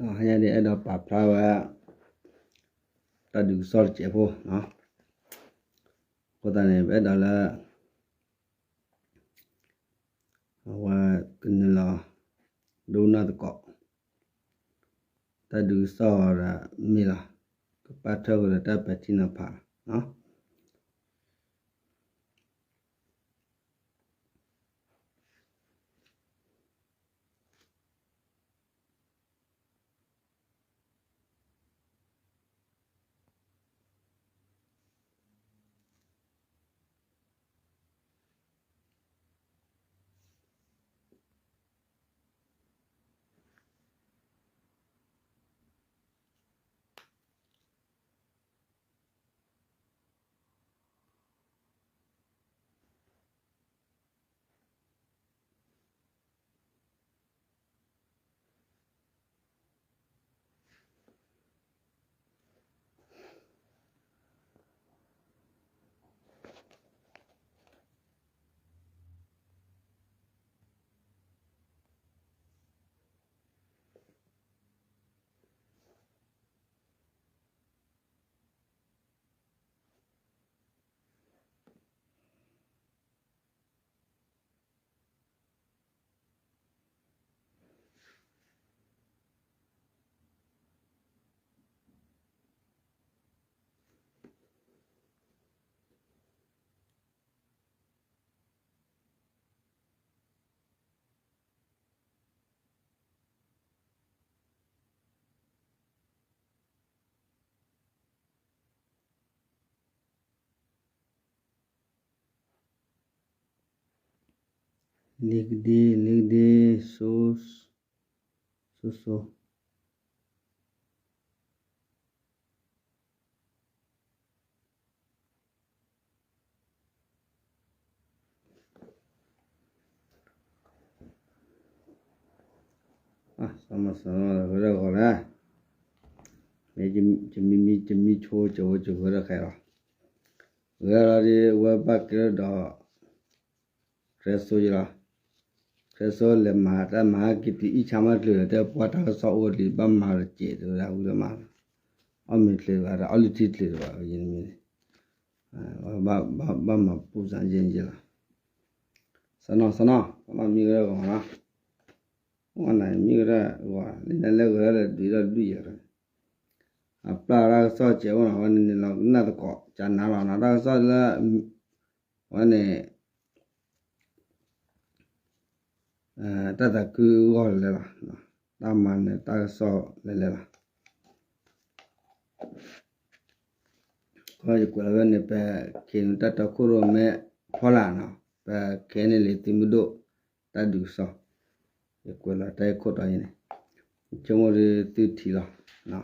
ဟါညါဒ်အဲၣ်ဒိးပာ်ဖျါဝဲ တၢ်ဒုးကစီၣ်တစဲးဖိ, အဃိသတးန့ၣ် ပအဲၣ်ဒိးလၢ အဝဲကနုာ်လီၤ ဒိကနၣ်သကိး တၢ်ဒုးကစီၣ်ဒီးမ့ၢ်လီၤ. ကပာ်ထၢၣ်ဃုာ်ဒီးတၢ်ပဲာ်ထံနီၤဖးလီၤ. လ့ကဒ့ လ့ကဒ့ စိ စိစိ စီၤမၤစီၤနီၤ ဂဲၤထီၣ်ဂီၤလဲၣ်, မ့ၢ်တမံမံ တမံဆိ ကဝဲတဂဲၤထီၣ်ဃဲလီၤ. ဂဲၤထီၣ်လီၤဒီး ဝဲဘၣ်ကဲထီၣ်ဒီး တြဲစိယလီၤ. တြဲစိလဲၤမၤတၢ်မၤဟဲက့ၤတုၤအံၣ်ဆါမးတချုးဒီး တဲပှၤတၢ်ကစီၣ်အိၣ်လံ ဘၣ်မၤတစဲးတဝဲဒၣ်ဝံၤလီၤမး, အီၣ်မ့ၤတချုးဘၣ်ဒီး အီၣ်လုၢ်ထံတချုးဘၣ် ယမ့ၢ်န့ၣ် ဘၣ်မၤပူစၢ်ယဲၢ်ယဲၢ်လီၤ. စီၤနီၤ စီၤနီၤ စီၤနီၤမံဂဲၤထီၣ်ဂီၤနီၤ, ဝဲန့ၣ်မံဂဲၤထီၣ်ဂီၤ လၢန့ၣ်လၢဂဲၤထီၣ်လၢဒုးထီၣ်ဒုးယဲၢ်လီၤ. အပျၢ်တၢ်ကစီၣ်စဲးဖိနီၤ ဝဲန့ၣ်န့ၣ်လီၤကနၣ်သကိး ကနၤလီၤနီၤ တၢ်ကစီၣ်လၢ ဝဲန့ၣ် တၢ်သးခုဂီၢ်လဲၣ်လီၤ, တၢ်မၤနၢၤတၢ်ကစီၣ်လဲၣ်လဲၣ်လီၤ. ခီယကွဲးလီၤဝဲန့ၣ် ပ KNU တၢ်တီခိၣ်ရိၣ်မဲဖီလာ်နီၤ, ပ KNLA သုးမုၢ်ဒိၣ် တၢ်ဒုးကစီၣ်, ယကွဲးလီၤတၢ်အံၤခိၣ်တီအံၤန့ၣ်, ဆိကမိၣ်ဒီးသုထံၣ်လီၤ.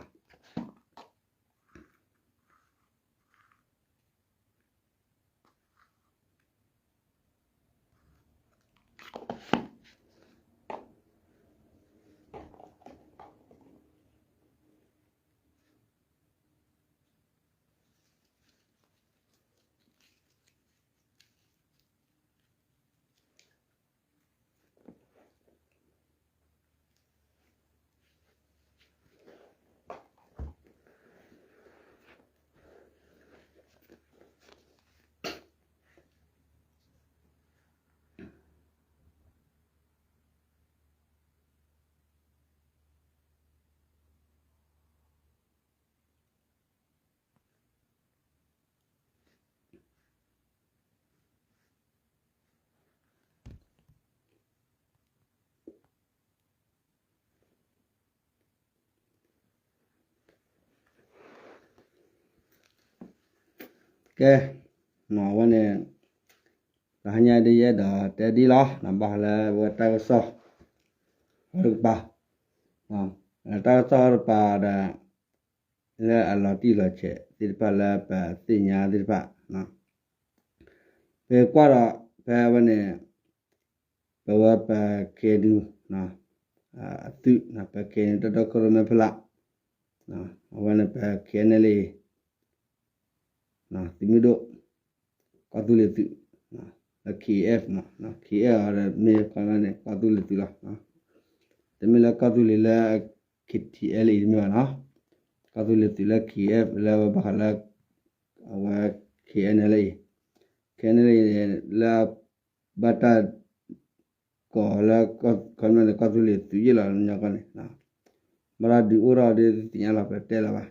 ကဲ, အဝဲန့ၣ် တဟါညါဒ်ယအဲၣ်ဒိးတဲဒ်လီၤ, ဘၣ်ဃးလၢဝဲတၢ်ကစီၣ် တကပၤ, တၢ်ကစီၣ်တကပၤဒီး လၢအလီၤတံၢ်လီၤဆဲးသ့ၣ်တဖၣ်လၢပသ့ၣ်ညါသ့ၣ်တဖၣ် ပကွၢ်ဒီး ဖဲဝဲန့ၣ် ပဝဲပ KNU အသုး ပ KNU တၢ်တီခိၣ်ရိၣ်မဲဖီလာ်, အဝဲန့ၣ်ပ KNLA သုးမုၢ်ဒိၣ် ကီၢ်သူလ့ၤသုး, လၢ KAF မး KAF မ့ၢ်န့ၣ် ကီၢ်သူလ့ၤသုးလီၤ. တမ့ၢ်လၢကီၢ်သူလ့ၤလၢ KNU K T L A တမ့ၢ်ဘၣ်နီၤ, ကီၢ်သူလ့ၤသုးလၢ K F လၢဝဲဘၣ်ဃးလၢ အဝဲ K N L A, K N L A န့ၣ် လၢ ဘၣ်တၢ် ကိးလၢ ခီမ့ၢ်န့ၣ် ကီၢ်သူလ့ၤသုးယ့ၢ်လီၤညီကီၢ်န့ၣ်, ဘၣ်တၢ်ဒုးအိၣ်ထီၣ်ဒ်သ့ၣ်ညါလီၤ ပတဲလီၤဘၣ်,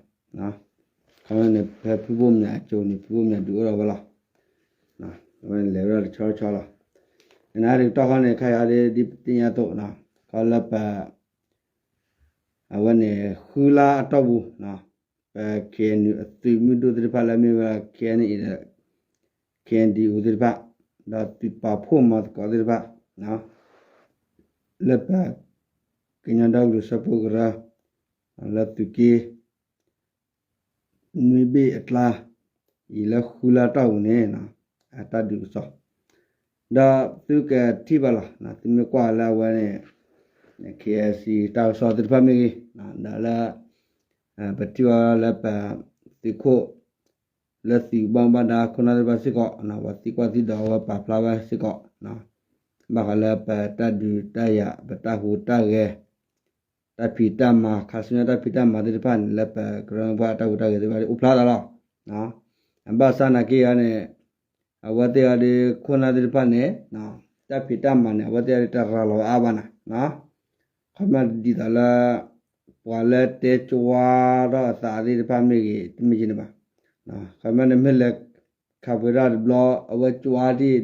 ခီမ့ၢ်န့ၣ် ဖဲဖုဘိၣ်မၠးအစိၤန့ၣ် ဖုဘိၣ်မၠးဒုးအိၣ်ထီၣ်ဝဲလီၤ, အဝဲန့ၣ်လဲၤဝဲဒၣ်တဆီဆီလီၤ, နတကတီၢ်ဃီန့ၣ် ခဲအံၤဒ်ပသ့ၣ်ညါအသိး, ခီလၢပ အဝဲန့ၣ် ဃုလါအတီၢ်ပူၤ, ပ K N U အသုးမုၢ်ဒိၣ်သ့ၣ်တဖၣ်လၢမ့ၢ်ဝဲ K N A ဒီး K N D O သ့ၣ်တဖၣ်, ဒီးသုးပာ်ဖှိၣ်မၤသကိးသ့ၣ်တဖၣ်, လၢပ ကညီဒီကလုာ်စၢဖှိၣ်ကရၢ, လၢသုးက့ နွံဘ့ၣ်အကျါ, အံၤလၢဃုလါတီၢ်ပူၤန့ၣ်, အတၢ်ဒုးကစီၣ်, ဒီးသုကထံၣ်ဘၣ်လီၤ, သုမ့ၢ်ကွၢ်လၢအဝဲန့ၣ် K I C တၢ်ကစီၣ်သ့ၣ်တဖၣ်မ့ၢ်ဂ့ၤ, ဒီးလၢ ပထံၣ်ဘၣ်လၢပ သုးခိၣ် လၢသုးဘၣ်မူဘၣ်ဒါခိၣ်နၢ်သ့ၣ်တဖၣ်စ့ၢ်ကီး, ပှၤသံကွၢ်သံဒိးဝဲပာ်ဖျါဝဲစ့ၢ်ကီး, ဘၣ်ဃးလၢပတၢ်ဒုးတၢ်ယၤ ပတၢ်ဟူးတၢ်ဂဲၤ တၢ်ဖံးတၢ်မၤ ခါဆူညါတၢ်ဖံးတၢ်မၤသ့ၣ်တဖၣ်န့ၣ် လၢပကရၢမိၢ်ပှၢ်အတၢ်ဟူးတၢ်ဂဲၤသ့ၣ်တဖၣ်အိၣ်ဖျါသးလီၤ. ဘၣ်ဆၣ်နာ်က့အံၤန့ၣ် အဝဲသ့ၣ်အံၤဒီးခိၣ်နၢ်သ့ၣ်တဖၣ်န့ၣ် တၢ်ဖံးတၢ်မၤန့ၣ် အဝဲသ့ၣ်အံၤဒီးတရၤလီၤအါဘၣ်နၤ, ခီမ့ၢ်ဒ်သိးလၢ ပှၤလၢတဲကၠွါထီၣ်အသးသ့ၣ်တဖၣ်မ့ၢ်ဂ့ၤ တမ့ၢ်က့န့ၣ်ဘၣ်, ခီမ့ၢ်နမ့ၢ်လဲၤခးပှဲၤတၢ်တဘျီ အဝဲကၠွါဒံး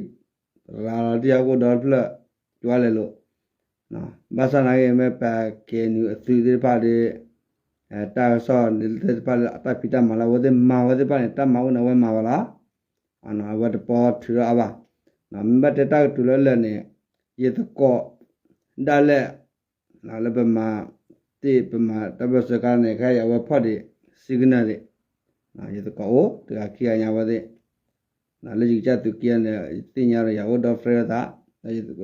ရၤလီၤတံၢ်အဂီၢ်ဒီတဖျၢၣ် ကၠွါလဲၤလိာ်, ဘၣ်ဆၣ်နာ်က့မ့ၢ်ပ K N U အသုးသ့ၣ်တဖၣ်ဒီး တၢ်ကစီၣ်သ့ၣ်တဖၣ်လၢတၢ်ဖံးတၢ်မၤလၢအဝဲသ့ၣ်မၤဝဲသ့ၣ်တဖၣ်န့ၣ် တၢ်မၤအိၣ်န့ၣ် အဝဲမၤဝဲလီၤ, အဝဲတပီထုးထီၣ်အါဘၣ်, မ့ၢ်ဘၣ်တဲတၢ်ကတိၤလၢလၢာ်န့ၣ် ယသကိးဒၣ်လဲာ် လၢပမၤ သ့ၣ်ပမၤတၢ်ဘၢၣ်စၢၤခါန့ၣ် ခဲအံၤအဝဲဖီၣ်ဒံး signal သ့ၣ်, ယသကိးအိၣ်တဂၤခံဂၤညါဝဲသ့ၣ်, လၢယကစၢ်သုးက့န့ၣ် ယသ့ၣ်ညါဒီးယၤအိၣ်ဒီ friend အသး,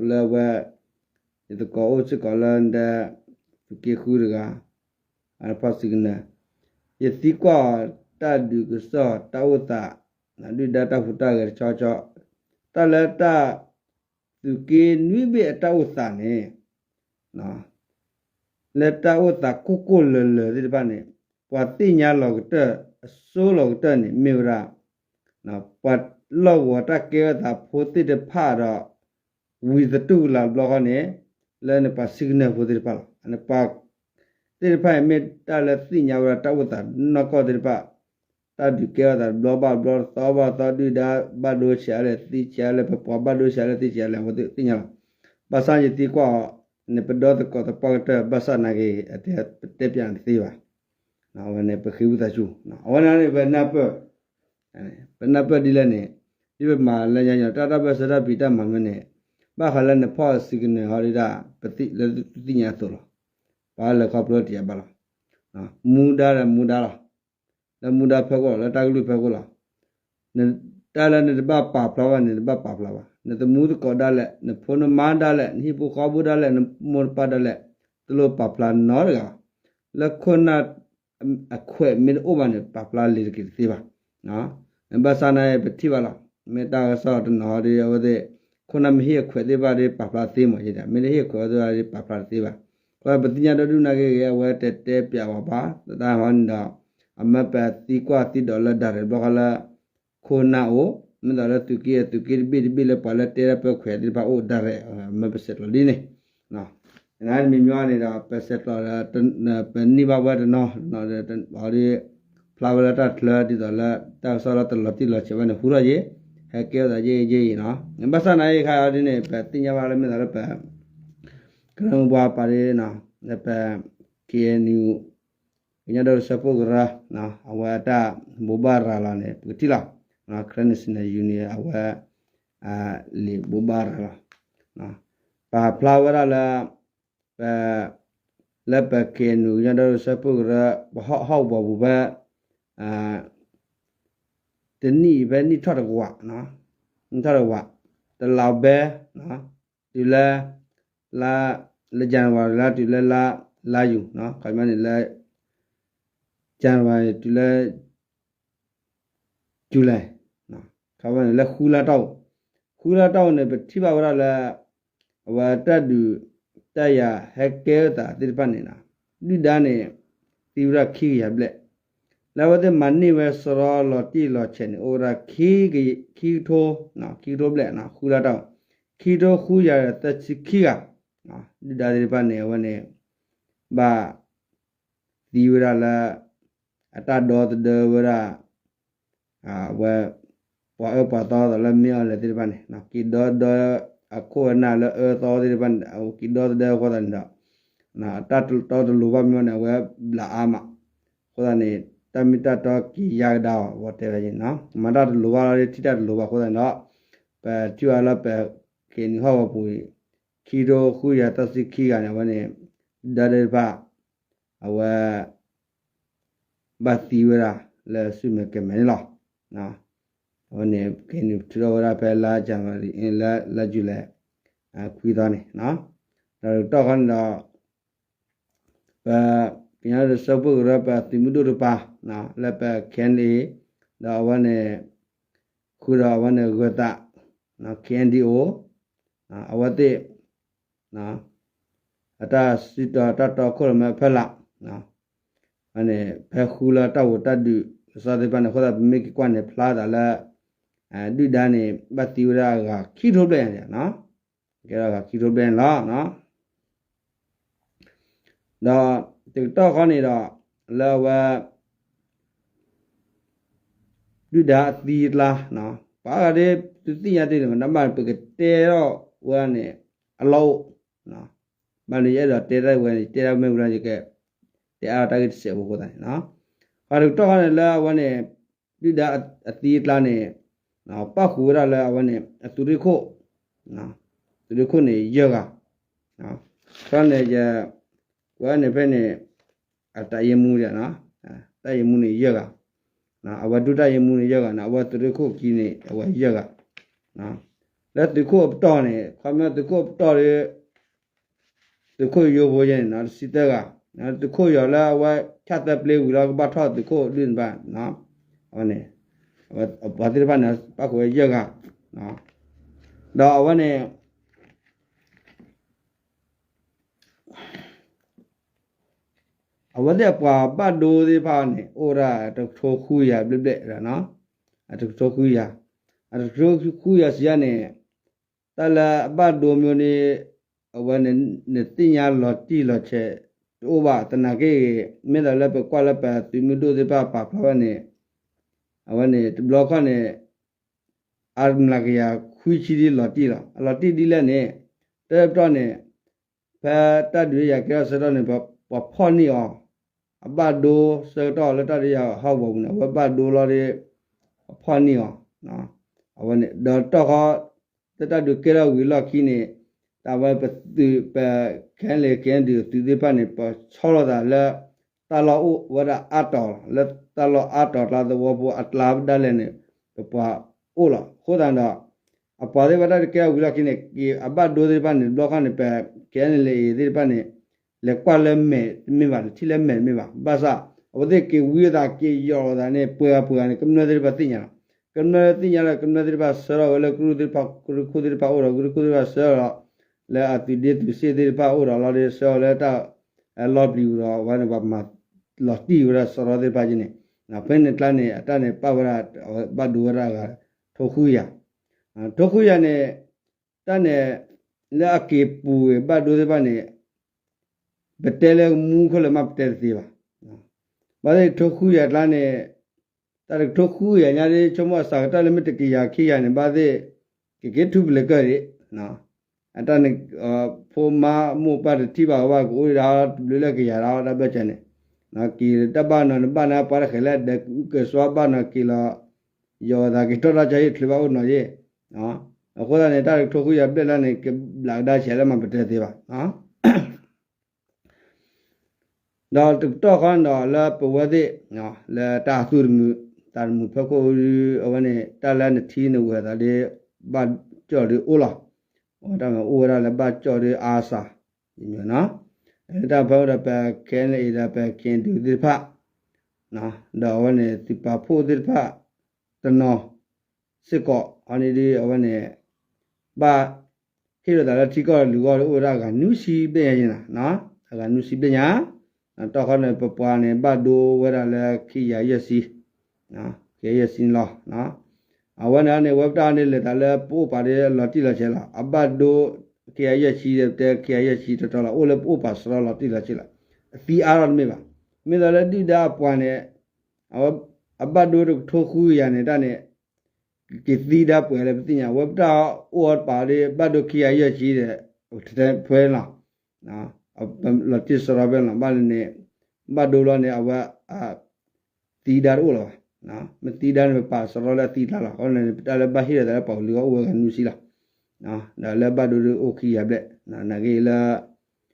လၢဝဲ ယသကိးအိၣ်စ့ၢ်ကီးလၢ သုးက့ဃုတဂၤ, အဖီၣ် signal, ယသံကွၢ်တၢ်ဒုးကစီၣ်တၢ်အိၣ်သး, ဒုၣ်ဒါတၢ်ဟူးတၢ်ဂဲၤတဆီဆီ, တၢ်လၢတၢ် သုးက့နွံဘ့ၣ်အတၢ်အိၣ်သးန့ၣ် လၢတၢ်အိၣ်သးကိၢ်ကိၢ်လၢၤလၢၤသ့ၣ်တဖၣ်န့ၣ် ပှၤသ့ၣ်ညါလီၤကတၢၢ် အစိလီၤကတၢၢ်န့ၣ် မ့ၢ်ဝဲဒၣ် ပှၤလီၢ်ကဝီၤတၢ်ကဲထီၣ်သးဖိသ့ၣ်တဖၣ်ဒီး ဝံၤသတူၢ်ကလာ်တဘျီဃီန့ၣ် လၢန့ၣ်ပှၤ signal ဖိသ့ၣ်တဖၣ်လီၤ. အန့ၣ်ပှၤသ့ၣ်တဖၣ်အံၤမ့ၢ်တၢ်လၢသ့ၣ်ညါဝဲဒၣ်တၢ်အိၣ်သးနီၢ်ကီၢ်သ့ၣ်တဖၣ် တၢ်ဒုးကဲထီၣ်သးတဘျီဘၣ်တဘျီ တသီဘၣ်တသီ ဒုၣ်ဒါဘၣ်ဒိဆံးအါလဲၣ်သံဆံးအါလဲၣ် ပပှၤဘၣ်ဒိဆံးအါလဲၣ်သံဆံးအါလဲၣ် အဝဲသ့ၣ်သ့ၣ်ညါလီၤ. ဘၣ်ဆၣ်ယသံကွၢ်အီၤ န့ၣ်ပဒီသကိးသပှၢ်ကတၢၢ် ဘၣ်ဆၣ်နာ်က့ အတဲပတဲပၠးနသ့ဘၣ်. အဝဲန့ၣ်ပဃ့ဝံသးစူၤ အဝဲန့ၣ်န့ၣ် ပနၢ်ပၢၢ် ပနၢ်ပၢၢ်ဒ်လဲၣ်န့ၣ် ဒ်ပမၤလၢညါညီ တၢ်တၢ်ဘၢၣ်စၢၤတၢ်ဖံးတၢ်မၤမ့ၢ်န့ၣ် ဘၣ်ဃးလၢနဖီၣ် signal ဟီဒ်ဒၣ် ပသ့ၣ်လၢသုသ့ၣ်ညါအသိးလီၤ. ပှၤလဲၤခီဖျိတယၤဘၣ်လီၤ. မူဒါဒီးမူဒါလီၤ. လၢမူဒါဖီခိၣ်လီၤ လၢတၢ်ကလုၢ်ဖီခိၣ်လီၤ. တၢ်လၢနတဘၣ်ပာ်ဖျါဘၣ်န့ၣ် နတဘၣ်ပာ်ဖျါဘၣ်. နသမူသကိးဒၣ်လဲာ် နဖိနမါဒၣ်လဲာ် နဟံၣ်ဖိဃီဖိဒၣ်လဲာ် နမိၢ်နပၢ်ဒၣ်လဲာ် တလိၣ်ပာ်ဖျါနီတဂၤဘၣ်. လၢခိၣ်နၢ်အခွဲးမ့ၢ်တအိၣ်ဘၣ်န့ၣ် ပာ်ဖျါလံၤတက့ၤတသ့ဘၣ်. ဘၣ်ဆၣ်နာ်က့ ပထံၣ်ဘၣ်လီၤ. မ့ၢ်တၢ်ကစီၣ်တနီၤဟီဒီး အဝဲသ့ၣ် ခိၣ်နၢ်မ့ၢ်ဟ့ၣ်အခွဲးသ့ၣ်တဖၣ်ဒီး ပာ်ဖျါသ့မး မ့ၢ်တဟ့ၣ်အခွဲးသ့ၣ်တဖၣ်ဒီး ပာ်ဖျါတသ့ဘၣ်. ပှၤပသ့ၣ်ညါဒီဒူၣ်နာ်က့ဂ့ၤ အဝဲတတဲပၠးဝဲဘၣ် တၢ်ဟီန့ၣ်ဒီး အမ့ၢ်ပသံကွၢ်သံဒိးလၢ direct ဘျီဃီလၢ ခိၣ်နၢ်အိၣ် မ့ၢ်သိးလၢသုးက့ သုးက့တဘ့ၣ်တဘ့ၣ်လၢပှၤလၢတဲဒၣ်ပၢခွဲးသ့ၣ်တဖၣ်အိၣ် direct မ့ၢ်ပဆဲးကျိးဒ်န့ၣ် နမ့ၢ်ညီန့ၣ်ဒီး ပဆဲးကျိးဒီး ပန့ၢ်ဘၣ်ဝဲတနီၤ ဒီး ဖျါဝဲလၢတၢ်ချၢဒ်သိးလၢ တၢ်ကစီၣ်လၢတလီၤတံၢ်လီၤဆဲးဝဲန့ၣ် ဟူထီၣ်ယ့ၣ် ဟဲကဲထီၣ်သးယ့ၣ်ယ့ၣ်အံၤနီၤ. ဘၣ်ဆၣ်နာ်က့ခါအံၤဒ်န့ၣ် ပသ့ၣ်ညါဘၣ်လၢမ့ၢ်သိးလၢပ ကရၢမိၢ်ပှၢ်ပာ်ဒ်န့ၣ် လၢပ K N U ကညီဒီကလုာ်စၢဖှိၣ်ကရၢ အဝဲအတၢ်ဘိးဘၣ်ရၤလီၤန့ၣ် ပကထံၣ်လီၤ. Karen National Union အဝဲ လံာ်ဘိးဘၣ်ရၤလီၤ ပာ်ဖျါဝဲဒၣ်လၢ ပ လၢပ K N U ကညီဒီကလုာ်စၢဖှိၣ်ကရၢ ပဟီၣ်ဟီၣ်ကဝီၤပူၤဖဲ တနံၣ်အံၤဖဲနံၣ်ထီၣ်တကဝး နံၣ်ထီၣ်တကဝး တလးဘဲ တုၤလၢ လါ လၢ January လါတုၤလၢလါ လါယူၤ ခီမ့ၢ်န့ၣ်လၢ January တုၤလၢ July ခီမ့ၢ်န့ၣ်လၢဃုလါတီၢ်ပူၤ ဃုလါတီၢ်ပူၤန့ၣ် ပထံၣ်ဘၣ်ဝဲဒၣ်လၢ အဝဲတၢ်ဒုး တၢ်ယၤဟဲကဲထီၣ်သးသ့ၣ်တဖၣ်န့ၣ်လီၤ. ဒုၣ်ဒါန့ၣ် သံဝဲဒၣ်ခံကယၤဘျဲၣ်, လၢအဝဲသ့ၣ်မၤန့ၢ်ဝဲစရီလီၤတံၢ်လီၤဆဲးန့ၣ် အိၣ်ဝဲဒၣ်ခံကထိ, ခံကထိဘျဲၣ် ဃုလါတၢ်, ခံကထိဃုကယၤသၢဆံခံဂၤ, ဒုၣ်ဒါသ့ၣ်တဖၣ်န့ၣ် အဝဲန့ၣ် ဘၣ်သံဝဲဒၣ်လၢ အတၢ်ဒီသဒၢဝဲဒၣ် အဝဲ ပှၤအၢပှၤသီသးလၢမ့ၢ်အီၤလဲၣ်သ့ၣ်တဖၣ်န့ၣ် က့ၤဒီသဒၢအခိၣ်အနၢ်လၢအၢသီသ့ၣ်တဖၣ်န့ၣ် က့ၤဒီသဒၢအဃိသတးန့ၣ်ဒီး အတၢ်တတီတလိၤဘၣ်မ့ၢ်န့ၣ် အဝဲဘျးအါမး, အဃိသတးန့ၣ် တၢ်မ့ၢ်တၢ်တီက့ၤယါကဒါအီၤ ဝဲတဲဝဲန့ၣ် မၤတၢ်တလိၤဘၣ်လီၤ ထံၣ်တၢ်တလိၤဘၣ်အဃိသတးန့ၣ်ဒီး ပထံၣ်ဘၣ်လၢပ က့ၤနံၤဟီၣ်ဝဲပူၤအံၤ ခံကထိဃုကယၤသၢဆံခံဂၤန့ၣ် အဝဲန့ၣ် ဒုၣ်ဒါသ့ၣ်တဖၣ် အဝဲ ဘၣ်သံဝဲဒၣ်လၢစုမဲာ်ကဲၤမဲာ်န့ၣ်လီၤ. အဝဲန့ၣ် က့ၤနံၤထုးထီၣ်ဝဲဒၣ်ဖဲလါ January လါ July ခွံသီန့ၣ် ဒီးတကတီၢ်ခီန့ၣ်ဒီး ပ ကညီတၢ်စၢဖှိၣ်ကရၢ ပသုးမုၢ်ဒိၣ်တပၤ လၢပ K N A ဒီးအဝဲန့ၣ် ဃုာ်ဒီးအဝဲန့ၣ်ဂၢၤသး K N D O အဝဲသ့ၣ် အတၢ်စံးတီၤတၢ်တီခိၣ်ရိၣ်မဲအဖီလာ် န့ၣ် ဖဲဃုလၢတၢ်ဂိၢ်တၢ်ဒုး လီၤဆီသ့ၣ်တဖၣ်န့ၣ် အဃိသတး ပမ့ၢ်က့ၤကွၢ်န့ၣ် ဖျါသးလၢ ဒုၣ်ဒါန့ၣ် ဘၣ်သံဝဲဒၣ်အဂၤခံကထိဘျဲၣ်, ကဲဒၣ်အဂၤခံကထိဘျဲၣ်န့ၣ်လီၤ. ဒီးတကတီၢ်ခီန့ၣ်ဒီး လၢအဝဲ ဒုၣ်ဒါအသံအကျါ ပှၤဂၤဒ် သုသ့ၣ်ညါတ့ၢ်လံ နဘၣ်ပကတဲထီၣ်ဝဲန့ၣ် အလီၢ်အိၣ် ဘၣ်န့ၣ်ယအဲၣ်ဒိးတဲတၢ်ဝဲန့ၣ် တဲတၢ်မ့ၢ်ဝံၤလီၤ ယကတဲအါတၢ်ဂ့ၢ်တစဲးဖိအဃိသတးန့ၣ် ပှၤတကတီၢ်ခီန့ၣ် လၢအဝဲန့ၣ် ဒုၣ်ဒါအသံအကျါန့ၣ် ပၣ်ဃုာ်ဝဲဒၣ်လၢအဝဲန့ၣ် အသုးရ့ၣ်ခိၣ် သုးရ့ၣ်ခိၣ်န့ၣ် ယဲၢ်ဂၤ ခီန့ၣ် ဝဲန့ၣ်ဖဲန့ၣ် အတၢ်ယဲၢ်မူ တၢ်ယဲၢ်မူန့ၣ်ယဲၢ်ဂၤ အဝဲဒုးတၢ်ယဲၢ်မူန့ၣ်ယဲၢ်ဂၤန့ၣ် အဝဲသုးရ့ၣ်ခိၣ်ခံန့ၣ် အဝဲယဲၢ်ဂၤ လၢသုးခိၣ်အပတီၢ်န့ၣ် ခီမ့ၢ်သုးခိၣ်အပတီၢ်ဒီး သုးခိၣ်ယိဖိယဲန့ၣ် တဆံသၢဂၤ သုးခိၣ်ယီၤလၢအဝဲဆၣ်သၢပျ့ဝံၤလီၤ ကဘၣ်ထီၣ်သုးခိၣ်ဒုၣ်န့ၣ်ဘၣ် အဝဲန့ၣ် ပှၤသ့ၣ်တဖၣ်န့ၣ် ပၣ်ဃုာ်ဝဲယဲၢ်ဂၤ ဒီးအဝဲန့ၣ် အဝဲသ့ၣ်အပှၤဘၣ်ဒိသ့ၣ်တဖၣ်န့ၣ် အိၣ်ဒၣ်တကထိဃုကယၤဘျဲၣ်ဘျဲၣ် အတကထိဃုကယၤ အတကထိဃုကယၤစံးယါန့ၣ် တၢ်လၢအဘၣ်ဒိမ့ၢ်န့ၣ် အဝဲန့ၣ် နသ့ၣ်ညါလီၤတံၢ်လီၤဆဲးတအိၣ်ဘၣ် သနာ်က့ဂ့ၤ မ့ၢ်ဒၣ်လၢပကွၢ်လၢပသုးမုၢ်ဒိၣ်သ့ၣ်တဖၣ်ပာ်ဖျါဝဲန့ၣ် အဝဲန့ၣ် တဘျီခီန့ၣ် အမျးကယၤခွံဆံဒ်လီၤတံၢ်လီၤ. အလီၤတံၢ်ဒ်လဲၣ်န့ၣ် တၢ်ပတီၢ်န့ၣ် ဖဲတၢ်ဒုးယၤကဲထီၣ်ဆၢကတီၢ်န့ၣ် ပှၤဖီၣ်န့ၢ်အီၤ အဘၣ်ဒိဆၢကတီၢ်လၢတၢ်ဒုးယၤဟီၣ်ကဝီၤပူၤန့ၣ် အဝဲဘၣ်ဒိလီၤဒီး ပှၤဖီၣ်န့ၢ်အီၤ အဝဲန့ၣ် ဒီးတီၢ်ခီ လၢတၢ်ဒုးကဲထီၣ်ဝံၤအလီၢ်ခံန့ၣ် တၢ်ဝဲပသုးပ ခဲလၢာ် ခဲဒုးသုးသ့ၣ်တဖၣ်န့ၣ် ပဆီလီၤသးလၢ တၢ်လီၢ်အိၣ်ဝဲဒၣ်အါတီၤလီၤ. လၢတၢ်လီၢ်အါတီၤကျါသဝီဖိအကျါဒၣ်လဲာ်န့ၣ် ပပှၤအိၣ်လီၤ. အဃိသတးဒီး အပှၤသ့ၣ်တဖၣ်တၢ်ဒုးကဲထီၣ်ဝံၤအလီၢ်ခံန့ၣ် က့ၤအဘၣ်ဒိသ့ၣ်တဖၣ်န့ၣ် တဘျီခီန့ၣ် ပ ခဲလၢာ် သ့ၣ်တဖၣ်န့ၣ် လဲၤကွၢ်လၢမဲာ်တမ့ၢ်ဘၣ် လဲၤထံၣ်လၢမဲာ်တမ့ၢ်ဘၣ်. ဘၣ်ဆၣ် အဝဲသ့ၣ်က့ၤဝံအသးက့ၤယီၤလီၤသးန့ၣ် ပှဲၤဂၤပှဲၤဂၤန့ၣ် ကမျၢၢ်သ့ၣ်တဖၣ်သ့ၣ်ညါလီၤ. ကမျၢၢ်သ့ၣ်ညါလၢ ကမျၢၢ်သ့ၣ်တဖၣ်ဆှၢထီၣ်ဝဲလၢကရူၢ်သ့ၣ်တဖၣ် ကရူၢ်ခိၣ်သ့ၣ်တဖၣ်အိၣ်ဒီး ကရူၢ်ခိၣ်သ့ၣ်တဖၣ်ဆှၢထီၣ် လၢအသုးဒ့သုးစ့ၣ်သ့ၣ်တဖၣ်အိၣ်ဒီးလီၤဒီး ဆှၢထီၣ်လၢတၢ်လီၤပျံၤပူၤဒီး အဝဲန့ၣ် ပှၤမၤလီၤတံၢ်ဝဲဒၣ်စရီသ့ၣ်တဖၣ်က့န့ၣ် ဖဲန့ၣ်ကျါန့ၣ် အတၢ်န့ၣ်ပာ်ဝဲဒၣ် အဝဲဘၣ်ဒိဝဲဒၣ်အဂၤ ထိခွံကယၤ ထိခွံကယၤန့ၣ် တၢ်န့ၣ် လၢအက့ၤပူၤဝဲဘၣ်ဒိသ့ၣ်တဖၣ်န့ၣ် ပတဲလၢမူခိၣ်လၢမ့ၢ်ပတဲတသ့ဘၣ်. ဘၣ်သ့ၣ်ထိခွံကယၤကျါန့ၣ် တၢ်တကထိခွံကယၤညါဒ် ဆိကမိၣ်အစှၤကတၢၢ်လၢမ့ၢ်တကယၤခံကယၤန့ၣ် ဘၣ်သ့ၣ် ကက့ၤထူၣ်ပလၢၤကၢၢ်ဒံး အတၢ်န့ၣ် ဖိမါမိၢ်ပၢ်တထံၣ်ဘၣ်ဝဲ ကအိၣ်ဒၣ်တဘျုးလၢကယၤဒီးတၢ်ဘျၢၣ်စၢၤန့ၣ် က့ၤတၢ်ဘၣ်နီၤန့ၣ် ဘၣ်န့ၣ် ပှၤတဃဲၤလၢဒဲးကအိၣ်ကၢၤစွါဘၣ်နီၤက့ၤလီၤ ယီၤသးက့ၤထီၣ်တၢ်ဆါဟံၣ်ချုးဘၣ်အိၣ်နီၤယ့ၣ် အဃိသတးန့ၣ် တၢ်တကထိခွံကယၤဘျဲၣ်လၢန့ၣ် ကဘျးကဒါဆဲးလၢမၤပတဲသ့ဘၣ်. ဒီးတကတီၢ်ဃီန့ၣ်ဒီးလၢပဝဲသ့ၣ် လၢတၢ်သူၣ်တမုာ်သးတမုာ်ဖီခိၣ် အဝဲန့ၣ် တၢ်လၢနထံနဝဲၤသးဒီး ဘၣ်ကၠီၣ်ဒီးအိၣ်လီၤ. အဝဲတၢ်မၤအိၣ်ဝဲဒၣ်လၢဘၣ်ကၠီၣ်ဒီးအါစှၤ တၢ်ဖဲအိၣ်ဒီးပ ခဲလၢာ် ဒီးပ ခဲဒုးသ့ၣ်တဖၣ် ဒီးအဝဲန့ၣ် သုးပာ်ဖှိၣ်သ့ၣ်တဖၣ် တနီၤစ့ၢ်ကီး အန့ၣ်ဒီး အဝဲန့ၣ် ဘၣ်ဟ့ၣ်လိာ်သးလၢထံကီၢ်လုာ်ဂီၢ်ဒီး အိၣ်ဝဲဒၣ်အဂၤနွံဆံဘျဲၣ်ညါယ့ၣ်နၤ, အဂၤနွံဆံဘျဲၣ်ညါ, တီၢ်ခီန့ၣ် ပပှၤန့ၣ် ဘၣ်ဒိဝဲဒၣ်လၢခံကယၤယဲၢ်ဆံ, ခံကယၤယဲၢ်ဆံန့ၣ်လီၤ. အဝဲန့ၣ်န့ၣ် ဝဲပတၢ်န့ၣ်လဲၤတၢ်လၢပအိၣ်ပာ်ဒီးလီၤတံၢ်လီၤဆဲးလီၤ. အဘၣ်ဒိ ခံကယၤယဲၢ်ဆံ တဲ ခံကယၤယဲၢ်ဆံတီတီလီၤ. အိၣ်လၢပအိၣ်ပာ်စရီလီၤတံၢ်လီၤဆဲးလီၤ. အသံအါထီၣ်တမ့ၢ်ဘၣ်. မ့ၢ်သိးလၢဒုၣ်ဒါအပှၤန့ၣ် အဝဲ အဘၣ်ဒိတကထိဃုကယၤန့ၣ်တၢ်န့ၣ် ကသံဒါပှဲၤလၢပသ့ၣ်ညါ ဝဲပတၢ်အိၣ်အီၤတပာ်ဒီး ဘၣ်ဒိခံကယၤယဲၢ်ဆံဒီး ထဲဖဲလီၤ. လီၤတံၢ်စရီဖဲလီၤ. ဘၣ်လၢန့ၣ် ဘၣ်ဒိလီၤန့ၣ် အဝဲ သံဒါတအိၣ်လၢၤဘၣ်. မ့ၢ်သံဒါန့ၣ် ပပာ်စရီလၢအသံကျါလီၤ. အဃိန့ၣ် ပတၢ်လၢဘၣ်ဟ့ၣ်လီၤသးလၢပှၤကလုာ်အဂီၢ်အိၣ်ဝဲဂၤနွံဆံလီၤ. ဒီးလၢဘၣ်ဒိဒုးအိၣ်ခံကယၤဘျဲၣ် နာ်က့လၢ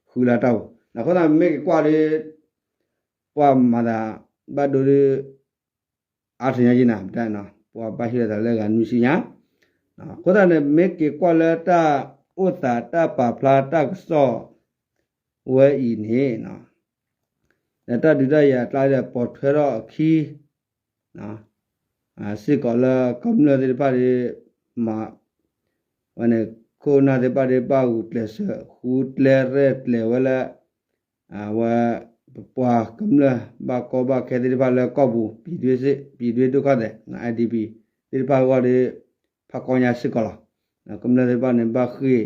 ဃုလါတၢ်အိၣ် အဃိသတးမ့ၢ်က့ၤကွၢ်ဒီး ပှၤမၤသး ဘၣ်ဒိဒုး အါထီၣ်ညါယံၤနၤ ပှၤဘၣ်ဟ့ၣ်လီၤသးလၢဂၤနွံဆံညါ. အဃိသတးန့ၣ် မ့ၢ်က့ၤကွၢ်လၢတၢ်အိၣ်သးတၢ်ပာ်ဖျါတၢ်ကစီၣ်ဝဲအံၤန့ၣ် ဒီးတၢ်ဒုးတၢ်ယၤအကျါဒီးပိာ်ထွဲထီၣ်အခံ စ့ၢ်ကီးလၢကမျၢၢ်သ့ၣ်တဖၣ်ဒီး မၤ ဝဲန့ၣ် ခိၣ်နၢ်သ့ၣ်တဖၣ်ဒီး ဘၣ်ဂုာ်ကျဲးစၢး ဃုကျဲရဲၣ်ကျဲၤဝဲလၢ အဝဲ ပပှၤကမျၢၢ်ဘၣ်ကီဘၣ်ခဲသ့ၣ်တဖၣ်လၢကီၢ်ပူၤ ပြည်တွင်းဒုက္ခသည် IDP သ့ၣ်တဖၣ်အဂီၢ်ဒီး ဖးကီညါစ့ၢ်ကီးလီၤ. ကမျၢၢ်သ့ၣ်တဖၣ်န့ၣ် ဘၣ်ဃ့ၢ်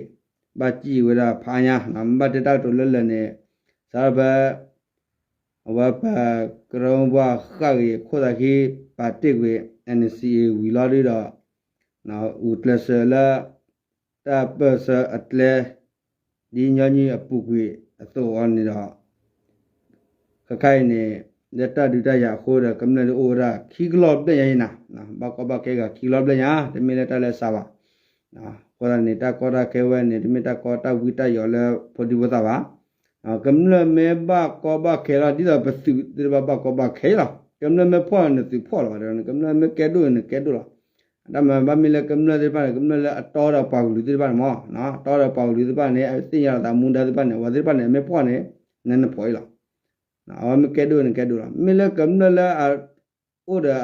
ဘၣ်စံၣ်ဝဲဒၣ်ဖးအါညါ မ့ၢ်ဘၣ်တဲတၢ်ကတိၤလၢလၢာ်န့ၣ် စးထီၣ်ဖဲ အဝဲပကရၢမိၢ်ပှၢ်ဃၣ်ဂ့ၤခိၣ်သးခံ ပာ်တ့ၢ်ကွံာ် NCA ဝံၤလီၤဒုဒီး ဂုာ်ကျဲးစၢးလၢ တၢ်ပၢၢ်ဆၢအကျဲ ဒ်ညီနုၢ်အပူၤကွံာ်အသိးအီၤန့ၣ်ဒီး ခဲခါအံၤန့ၣ် လၢတၢ်ဒုးတၢ်ယၤအဃိဒီး ကမျၢၢ်ဒုးအိၣ်ဝဲဒၣ်ခံကလီၢ်ဘျဲၣ်ညါအံၤနၤ ဘၣ်ကီဘၣ်ခဲဂၤခံကလီၢ်ဘျဲၣ်ညါ တမ့ၢ်လၢတၢ်လၢစးဘၣ်. အဃိသတးန့ၣ် တၢ်ကီတၢ်ခဲဝဲန့ၣ် တမ့ၢ်တၢ်ကီတၢ်ဝံတၢ်ယိးလၢဖိဒံဖိသၣ်ဘၣ်. ကမျၢၢ်မ့ၢ်ဘၣ်ကီဘၣ်ခဲလီၤ ဒ်သိးပသုးသ့ၣ်တဖၣ်ဘၣ်ကီဘၣ်ခဲလီၤ. ကမျၢၢ်မ့ၢ်ဖှီၣ်န့ၣ်သုးဖှီၣ်လီၤ. ကမျၢၢ်မ့ၢ်ကဲဒိၣ်န့ၣ်ကဲဒိၣ်လီၤ. တၢ်မၤဘၣ်မ့ၢ်လၢကမျၢၢ်သ့ၣ်တဖၣ်န့ၣ် ကမျၢၢ်လၢအတီဒီးပှၤကလုာ်သ့ၣ်တဖၣ်န့ၣ်မး တီဒီးပှၤကလုာ်သ့ၣ်တဖၣ်န့ၣ် အသ့ၣ်ညါလီၤသးမူဒါသ့ၣ်တဖၣ်န့ၣ် အဝဲသ့ၣ်တဖၣ်န့ၣ် မ့ၢ်ဖှီၣ်န့ၣ် နနဖှီၣ်အံၤလီၤ. အဝဲမ့ၢ်ကဲဒိၣ်န့ၣ်ကဲဒိၣ်လီၤ. မ့ၢ်လၢကမျၢၢ်လၢအအိၣ်ဒီး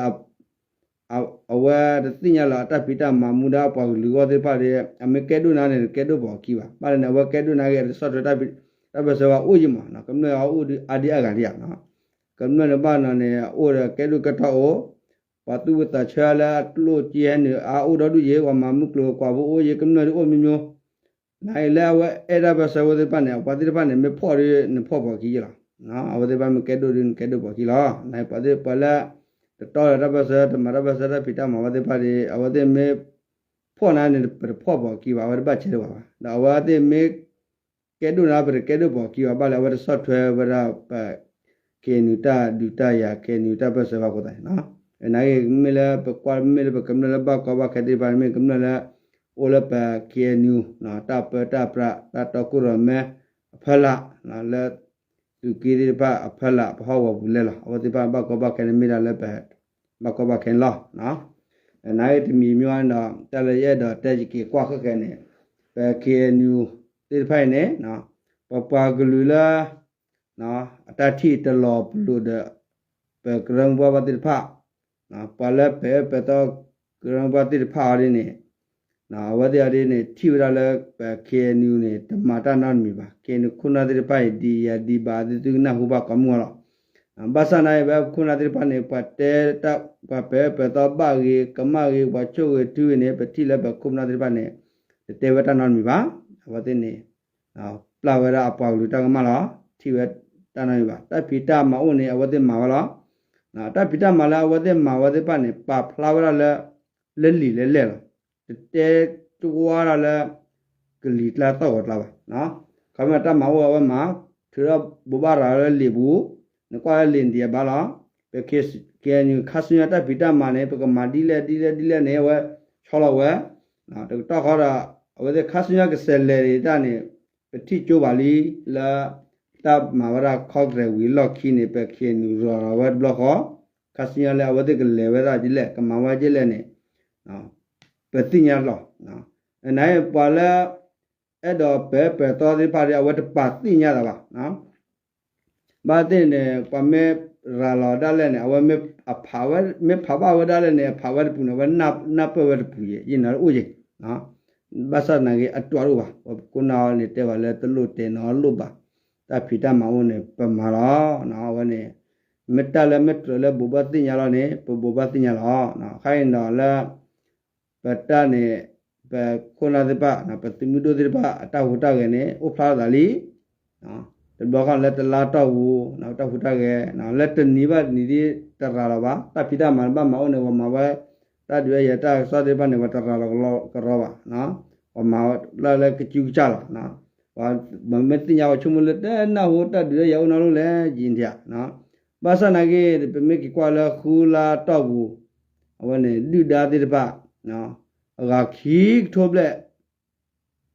အဝဲတသ့ၣ်ညါလီၤအတၢ်ဖံးတၢ်မၤမူဒါပှၤကလုာ်အဂီၢ်သ့ၣ်တဖၣ်ဒီး အမ့ၢ်ကဲဒိၣ်နၤန့ၣ် တကဲဒိၣ်ပိာ်အခံဘၣ်. ဘၣ်လၢန့ၣ် အဝဲကဲဒိၣ်နၤဂ့ၤ တဆီၣ်ထွဲတၢ်ဖံး တၢ်ပၢၢ်ဆၢဝဲအိၣ်ယံၤမး ကမျၢၢ်အအိၣ်ဒုးအါဒံအါဂၤဒံဧါ. ကမျၢၢ်န့ၣ်ဘၣ်နီၤန့ၣ် အအိၣ်ဒီးကဲဒိၣ်ကဲထီအိၣ် ပှၤသူၣ်ဝံသးဆၢလၢအကျိၣ်စ့ဟဲနုာ်အါအိၣ်ဒီဒူၣ်ယံၤ ပှၤမၤမုၢ်ကျိၤကွၢ်ဖိအိၣ်ယံၤ ကမျၢၢ်ဒုးအိၣ်မ့ၢ်မ့ၢ် နအံၤလၢအဝဲအဲၣ်တၢ်ပၢၢ်ဆၢဝဲသ့ၣ်တဖၣ်န့ၣ် ပှၤသ့ၣ်တဖၣ်န့ၣ် မ့ၢ်ဖှီၣ်ဒီးနဖှီၣ်ပိာ်ခံယံၤလီၤ. အဝဲသ့ၣ်တဖၣ်မ့ၢ်ကဲဒိၣ်ဒီးနကဲဒိၣ်ပိာ်ခံလီၤ. နအံၤပှၤသ့ၣ်ပှၤလၢ တတီဒီးတၢ်ပၢၢ်ဆၢ တမၤတၢ်ပၢၢ်ဆၢတၢ်ဖံးတၢ်မၤဝဲသ့ၣ်တဖၣ်ဒီး အဝဲသ့ၣ်မ့ၢ်ဖှီၣ်နၤန့ၣ် ပတဖှီၣ်ပိာ်ခံဘၣ် အဝဲတဘၣ်ဆဲးတဘၣ်ဘၣ်. ဒီးအဝဲသ့ၣ်မ့ၢ် ကဲဒိၣ်နၤ ပတကဲဒိၣ်ပိာ်ခံဘၣ် ဘၣ်လၢအဝဲတဆီၣ်ထွဲဝဲဒၣ်ပ KNU တၢ်ဒုးတၢ်ယၤ KNU တၢ်ပၢၢ်ဆၢဘၣ်အဃိသတးန့ၣ် နာ်က့ မ့ၢ်လၢပကွၢ်မ့ၢ်လၢပကမျၢၢ်လၢဘၣ်ကီဘၣ်ခဲသ့ၣ်တဖၣ် မ့ၢ်ကမျၢၢ်လၢ အိၣ်လၢပ KNU တၢ်ပၢတၢ်ပြး တၢ်တီခိၣ်ရိၣ်မဲအဖီလာ် လၢ သုးက့သ့ၣ်တဖၣ်အဖီလာ် ပဟီၣ်ကဝီၤပူၤလဲၣ်လီၤ. အဝဲသ့ၣ်တဖၣ်ဘၣ်ကီဘၣ်ခဲန့ၣ်မ့ၢ်ဒၣ်လၢပ ဘၣ်ကီဘၣ်ခဲန့ၣ်လီၤ. နာ်က့တမံၤမ့ၢ်ဝဲန့ၣ်ဒီး တၢ်လၢယအဲၣ်ဒိးတဲယက့ၤကွၢ်ခဲခဲန့ၣ် ပ KNU သ့ၣ်တဖၣ်အံၤန့ၣ် ပပှၤကလုာ်လၢ အတၢ်ထံၣ်တလီၤပလိာ်ဒီး ပကရၢမိၢ်ပှၢ်ဘၣ်သ့ၣ်တဖၣ် ပှၤလၢပအၢပသီကရၢမိၢ်ပှၢ်သ့ၣ်တဖၣ်အီၤဒ်န့ၣ် အဝဲသ့ၣ်အီၤဒ်န့ၣ် ထံၣ်ဝဲဒၣ်လၢပ KNU န့ၣ် တမၤတၢ်နီတမံၤဘၣ်. KNU ခိၣ်နၢ်သ့ၣ်တဖၣ်အံၤ ဒ်ယၤဒ်ဘၣ်သုသုကနၢ်ဟူဘၣ်ကိးမုၢ်အလီၢ် ဘၣ်ဆၣ်နာ်က့ ပခိၣ်နၢ်သ့ၣ်တဖၣ်န့ၣ် ပှၤတဲတၢ် ပှၤပအၢပသီဘၣ်ဂ့ၤ ကမၣ်ဂ့ၤ ပှၤဆိၣ်ဂ့ၤထုဂ့ၤန့ၣ် ပထံၣ်လၢပခိၣ်နၢ်သ့ၣ်တဖၣ်န့ၣ် တတဲဝဲတၢ်နီတမံၤဘၣ်. အဝဲသ့ၣ်န့ၣ် ပျၢ်ဝဲဒၣ်အပှၤကလုာ်တၢ်ကမၣ်လီၤ. ထံၣ်ဝဲတၢ်နီတမံၤဘၣ်. တၢ်ဖံးတၢ်မၤအိၣ်န့ၣ် အဝဲသ့ၣ်မၤဝဲလီၤ. တၢ်ဖံးတၢ်မၤလၢအဝဲသ့ၣ်မၤဝဲသ့ၣ်တဖၣ်န့ၣ် ပာ်ဖျါဝဲဒၣ်လၢ လၢလံာ်လဲၢ်လဲၢ်လီၤ. တတဲတဝါဒၣ်လၢ ကလံၤကျါသီၣ်ဂီၤကျါဘၣ်. ခီဖျိတၢ်မၤအိၣ်အဝဲမၤ ထုးထီၣ်ဘိးဘၣ်ရၤလၢလံာ်ပူၤ နကွၢ်လၢလံာ်ဒံးအဘၣ်လီၤ. ပ KNU ခါဆူညါတၢ်ဖံးတၢ်မၤန့ၣ် ပကမၤဒ်လဲၣ်ဒ်လဲၣ်ဒ်လဲၣ်န့ၣ် အဝဲဆီလီၤဝဲ တကတီၢ်ဃီဒီး အဝဲသ့ၣ်ခါဆူညါကစဲးလဲၤတၢ်န့ၣ် ပထံၣ်ကၠိဘၣ်လံ လၢ တၢ်မၤဝဲဒၣ်ခီကရဲးဝံၤလီၢ်ခံန့ၣ် ပ KNU ရၤလီၤဝဲတဘျီဃီ ခါဆူညါလၢအဝဲသ့ၣ်ကလဲၤဝဲဒၣ်ဒ်လဲၣ် ကမၤဝဲဒ်လဲၣ်န့ၣ် ပသ့ၣ်ညါလီၤ. နာ်က့ ပှၤလၢ အဲၣ်ဒိးပၢပၢသီသ့ၣ်တဖၣ်ဒီး အဝဲတပာ်သ့ၣ်ညါသးဘၣ်. ဘၣ်သ့ၣ်န့ၣ် ပှၤမ့ၢ်ရၤလီၤဒၣ်လဲၣ်န့ၣ် အဝဲမ့ၢ်ဖးဝဲ မ့ၢ်ဖးဘၣ်ဝဲဒၣ်လဲၣ်န့ၣ် အဖးဝဲတပူၤန့ၣ် အဝဲနၢ်ပၢၢ်ဝဲတပူၤယဲ ယနၤအိၣ်ယဲ ဘၣ်ဆၣ်နာ်က့ အတံၢ်တအိၣ်ဘၣ် ပခိၣ်နၢ်အီၤန့ၣ် တဲဘၣ်လၢတလိၣ်တဲာ်နီတလိၣ်ဘၣ်. တၢ်ဖံးတၢ်မၤအိၣ်န့ၣ် ပမၤလီၤ. အဝဲန့ၣ် မ့ၢ်တၢ်လၢမ့ၢ်ကြၢးလၢဘိးဘၣ်သ့ၣ်ညါလီၤန့ၣ် ပဘိးဘၣ်သ့ၣ်ညါလီၤ. ခဲအံၤဒီးလၢ ပတၢ်န့ၣ် ပခိၣ်နၢ်သ့ၣ်တဖၣ် ပသုးမုၢ်ဒိၣ်သ့ၣ်တဖၣ် အတၢ်ဟူးတၢ်ဂဲၤန့ၣ် အိၣ်ဖျါထီၣ်သးလံ. တဘျီဃီလၢတလါတီၢ်ပူၤ တၢ်ဟူးတၢ်ဂဲၤ လၢတနံၤဘၣ်တနံၤဒ်တရၤလီၤဘၣ်. တၢ်ဖံးတၢ်မၤတဘၣ်မၤအိၣ်န့ၣ် ပှၤမၤဝဲ တၢ်ဒုးတၢ်ယၤတၢ်ကစီၣ်သ့ၣ်တဖၣ်န့ၣ် ပှၤတရၤလီၤကရီဘၣ်. ပှၤမၤလၢလၢကစုကစၢ်လီၤ. ပှၤမ့ၢ်သ့ၣ်ညါပှၤဆိကမိၣ်လၢတနၢ်ဟူတၢ်ဒုးတၢ်ယၤအိၣ်နီတလိၣ်လဲၣ် ယံၤထံဧါ. ဘၣ်ဆၣ်နာ်က့ ပမ့ၢ်က့ၤကွၢ်လၢဃုလါတီၢ်ပူၤ အဝဲန့ၣ် ဒုၣ်ဒါသ့ၣ်တဖၣ် အဂၤခံကထိဘျဲၣ်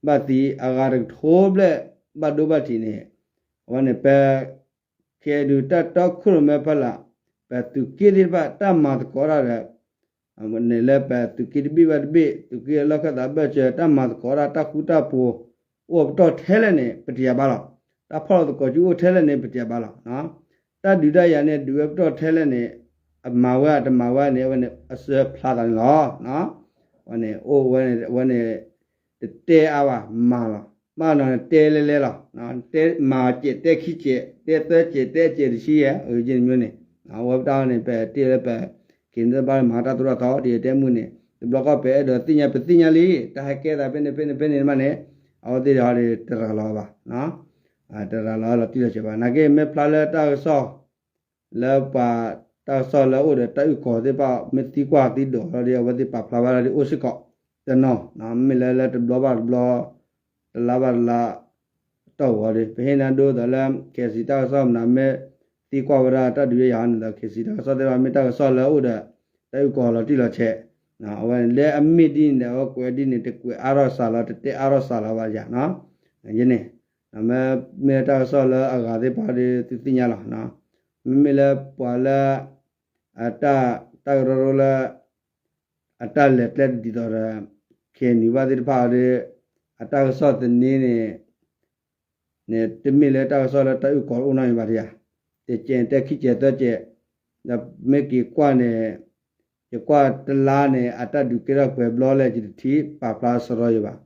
ဘၣ်သံ အဂၤတကထိဘျဲၣ် ဘၣ်ဒိဘၣ်ထံးန့ၣ် အဝဲန့ၣ် ပ ခဲအံၤဒုး တၢ်တီခိၣ်ရိၣ်မဲဖီလာ် ပသုးက့သ့ၣ်တဖၣ် တၢ်မၤသကိးတၢ်ဒီး န့ၣ်လၢပသုးက့တဘ့ၣ်ဘၣ်တဘ့ၣ် သုးက့လီၢ်ခၢၣ်သးဘၢၣ်စၢၤ တၢ်မၤသကိးတၢ် တၢ်ဃူတၢ်ဖိး အိၣ်ပတီၢ်ထဲလဲၣ်န့ၣ် ပတယာ်ဘၣ်လီၤ. တၢ်ဖီၣ်လီၤသကိးစုအိၣ်ထဲလဲၣ်န့ၣ် ပတယာ်ဘၣ်လီၤ. တၢ်ဒုးတၢ်ယၤန့ၣ် ဒုးဝဲပတီၢ်ထဲလဲၣ်န့ၣ် အမၤဝဲတမၤဝဲန့ၣ် အဝဲန့ၣ် အစၢဖျါသးန့ၣ်လီၤ. အဝဲန့ၣ် အိၣ်ဝဲ အဝဲန့ၣ် တတဲအါဘၣ် မၤလီၤ. ဘၣ်နီၤ တဲလဲလဲလီၤ. တဲမၤစဲး တဲခံစဲး တဲသၢစဲး တဲစဲးတဆံယဲၢ် အၢ ယဲၢ်တမျိုးန့ၣ် အဝဲပတၢ်န့ၣ် ပတဲလၢပ က့ၤန့ၣ်ဘၣ်မၤတၢ်သိၣ်တၢ်သီ ဒ်ယတဲမုၢ်န့ၣ် တဘျီဃီပအဲၣ်ဒိးသ့ၣ်ညါ ပသ့ၣ်ညါလံ တၢ်ဟဲကဲသးဖဲန့ၣ်ဖဲန့ၣ်ဖဲန့ၣ်မးန့ၣ် အဝဲသ့ၣ်တဟီဒီးတရၤလီၤဘၣ် တရၤလီၤလီၤတံၢ်လီၤဆဲးဘၣ်. နာ်က့မ့ၢ်ဖျါလၢတၢ်ကစီၣ် လၢပှၤတၢ်ကစီၣ်လၢအိၣ်ဒီးတၢ်အုၣ်ကီၤသ့ၣ်တဖၣ် မ့ၢ်သံကွၢ်သံဒိးလီၤဒီး အဝဲသ့ၣ်ပာ်ဖျါဝဲဒၣ်ဒ်အိၣ်စ့ၢ်ကီး တနီၤ မ့ၢ်လၢလၢတဘျီဘၣ်တဘျီ တလါဘၣ်တလါ တီၢ်ဝဲဒီး ပဟ့ၣ်နၤဒိသးလၢ ခဲစံးတၢ်ကစီၣ်မနုၤမ့ၢ်သံကွၢ်ဝဲဒၣ်တၢ်ဒုးယၤန့ၣ်ဒီး ခဲစံးတၢ်ကစီၣ်သ့ၣ်တဖၣ် မ့ၢ်တၢ်ကစီၣ်လၢအိၣ်ဒီး တၢ်အုၣ်ကီၤလီၤတံၢ်လီၤဆဲး အဝဲန့ၣ်လၢအမ့ၢ်ဒ်န့ၣ်ဒီး အဝဲကွဲးဒ်န့ၣ် တကွဲးအါထီၣ်စှၤလီၤ တတဲအါထီၣ်စှၤလီၤဘၣ်ယၤနီၤ ယန့ၣ် မ့ၢ်တၢ်ကစီၣ်လၢအဂၤသ့ၣ်တဖၣ်ဒီး သုသ့ၣ်ညါလီၤ. မ့မ့ၢ်လၢပှၤလၢ အတၢ် တၢ်ကရၢကရိလၢ အတၢ်လဲၤကျဲတဒ်သိးဒီး ခဲနံၤဘၣ်သ့ၣ်တဖၣ်ဒီး အတၢ်ကစီၣ်သန့န့ၣ် န့ၣ် တမ့ၢ်လၢတၢ်ကစီၣ်လၢတၢ်အုၣ်ကီၤအိၣ်နီတမံၤဘၣ်တယၤ, တကဲးတဲခံကဲးသၢကဲး, ဒီးမ့ၢ်က့ၤကွၢ်န့ၣ် ယကွၢ်တလါန့ၣ် အတၢ်ဒုးကဲထီၣ်ပှဲၤဘျီလဲၣ် ယတထံၣ်ပာ်ဖျါစရီယဘၣ်.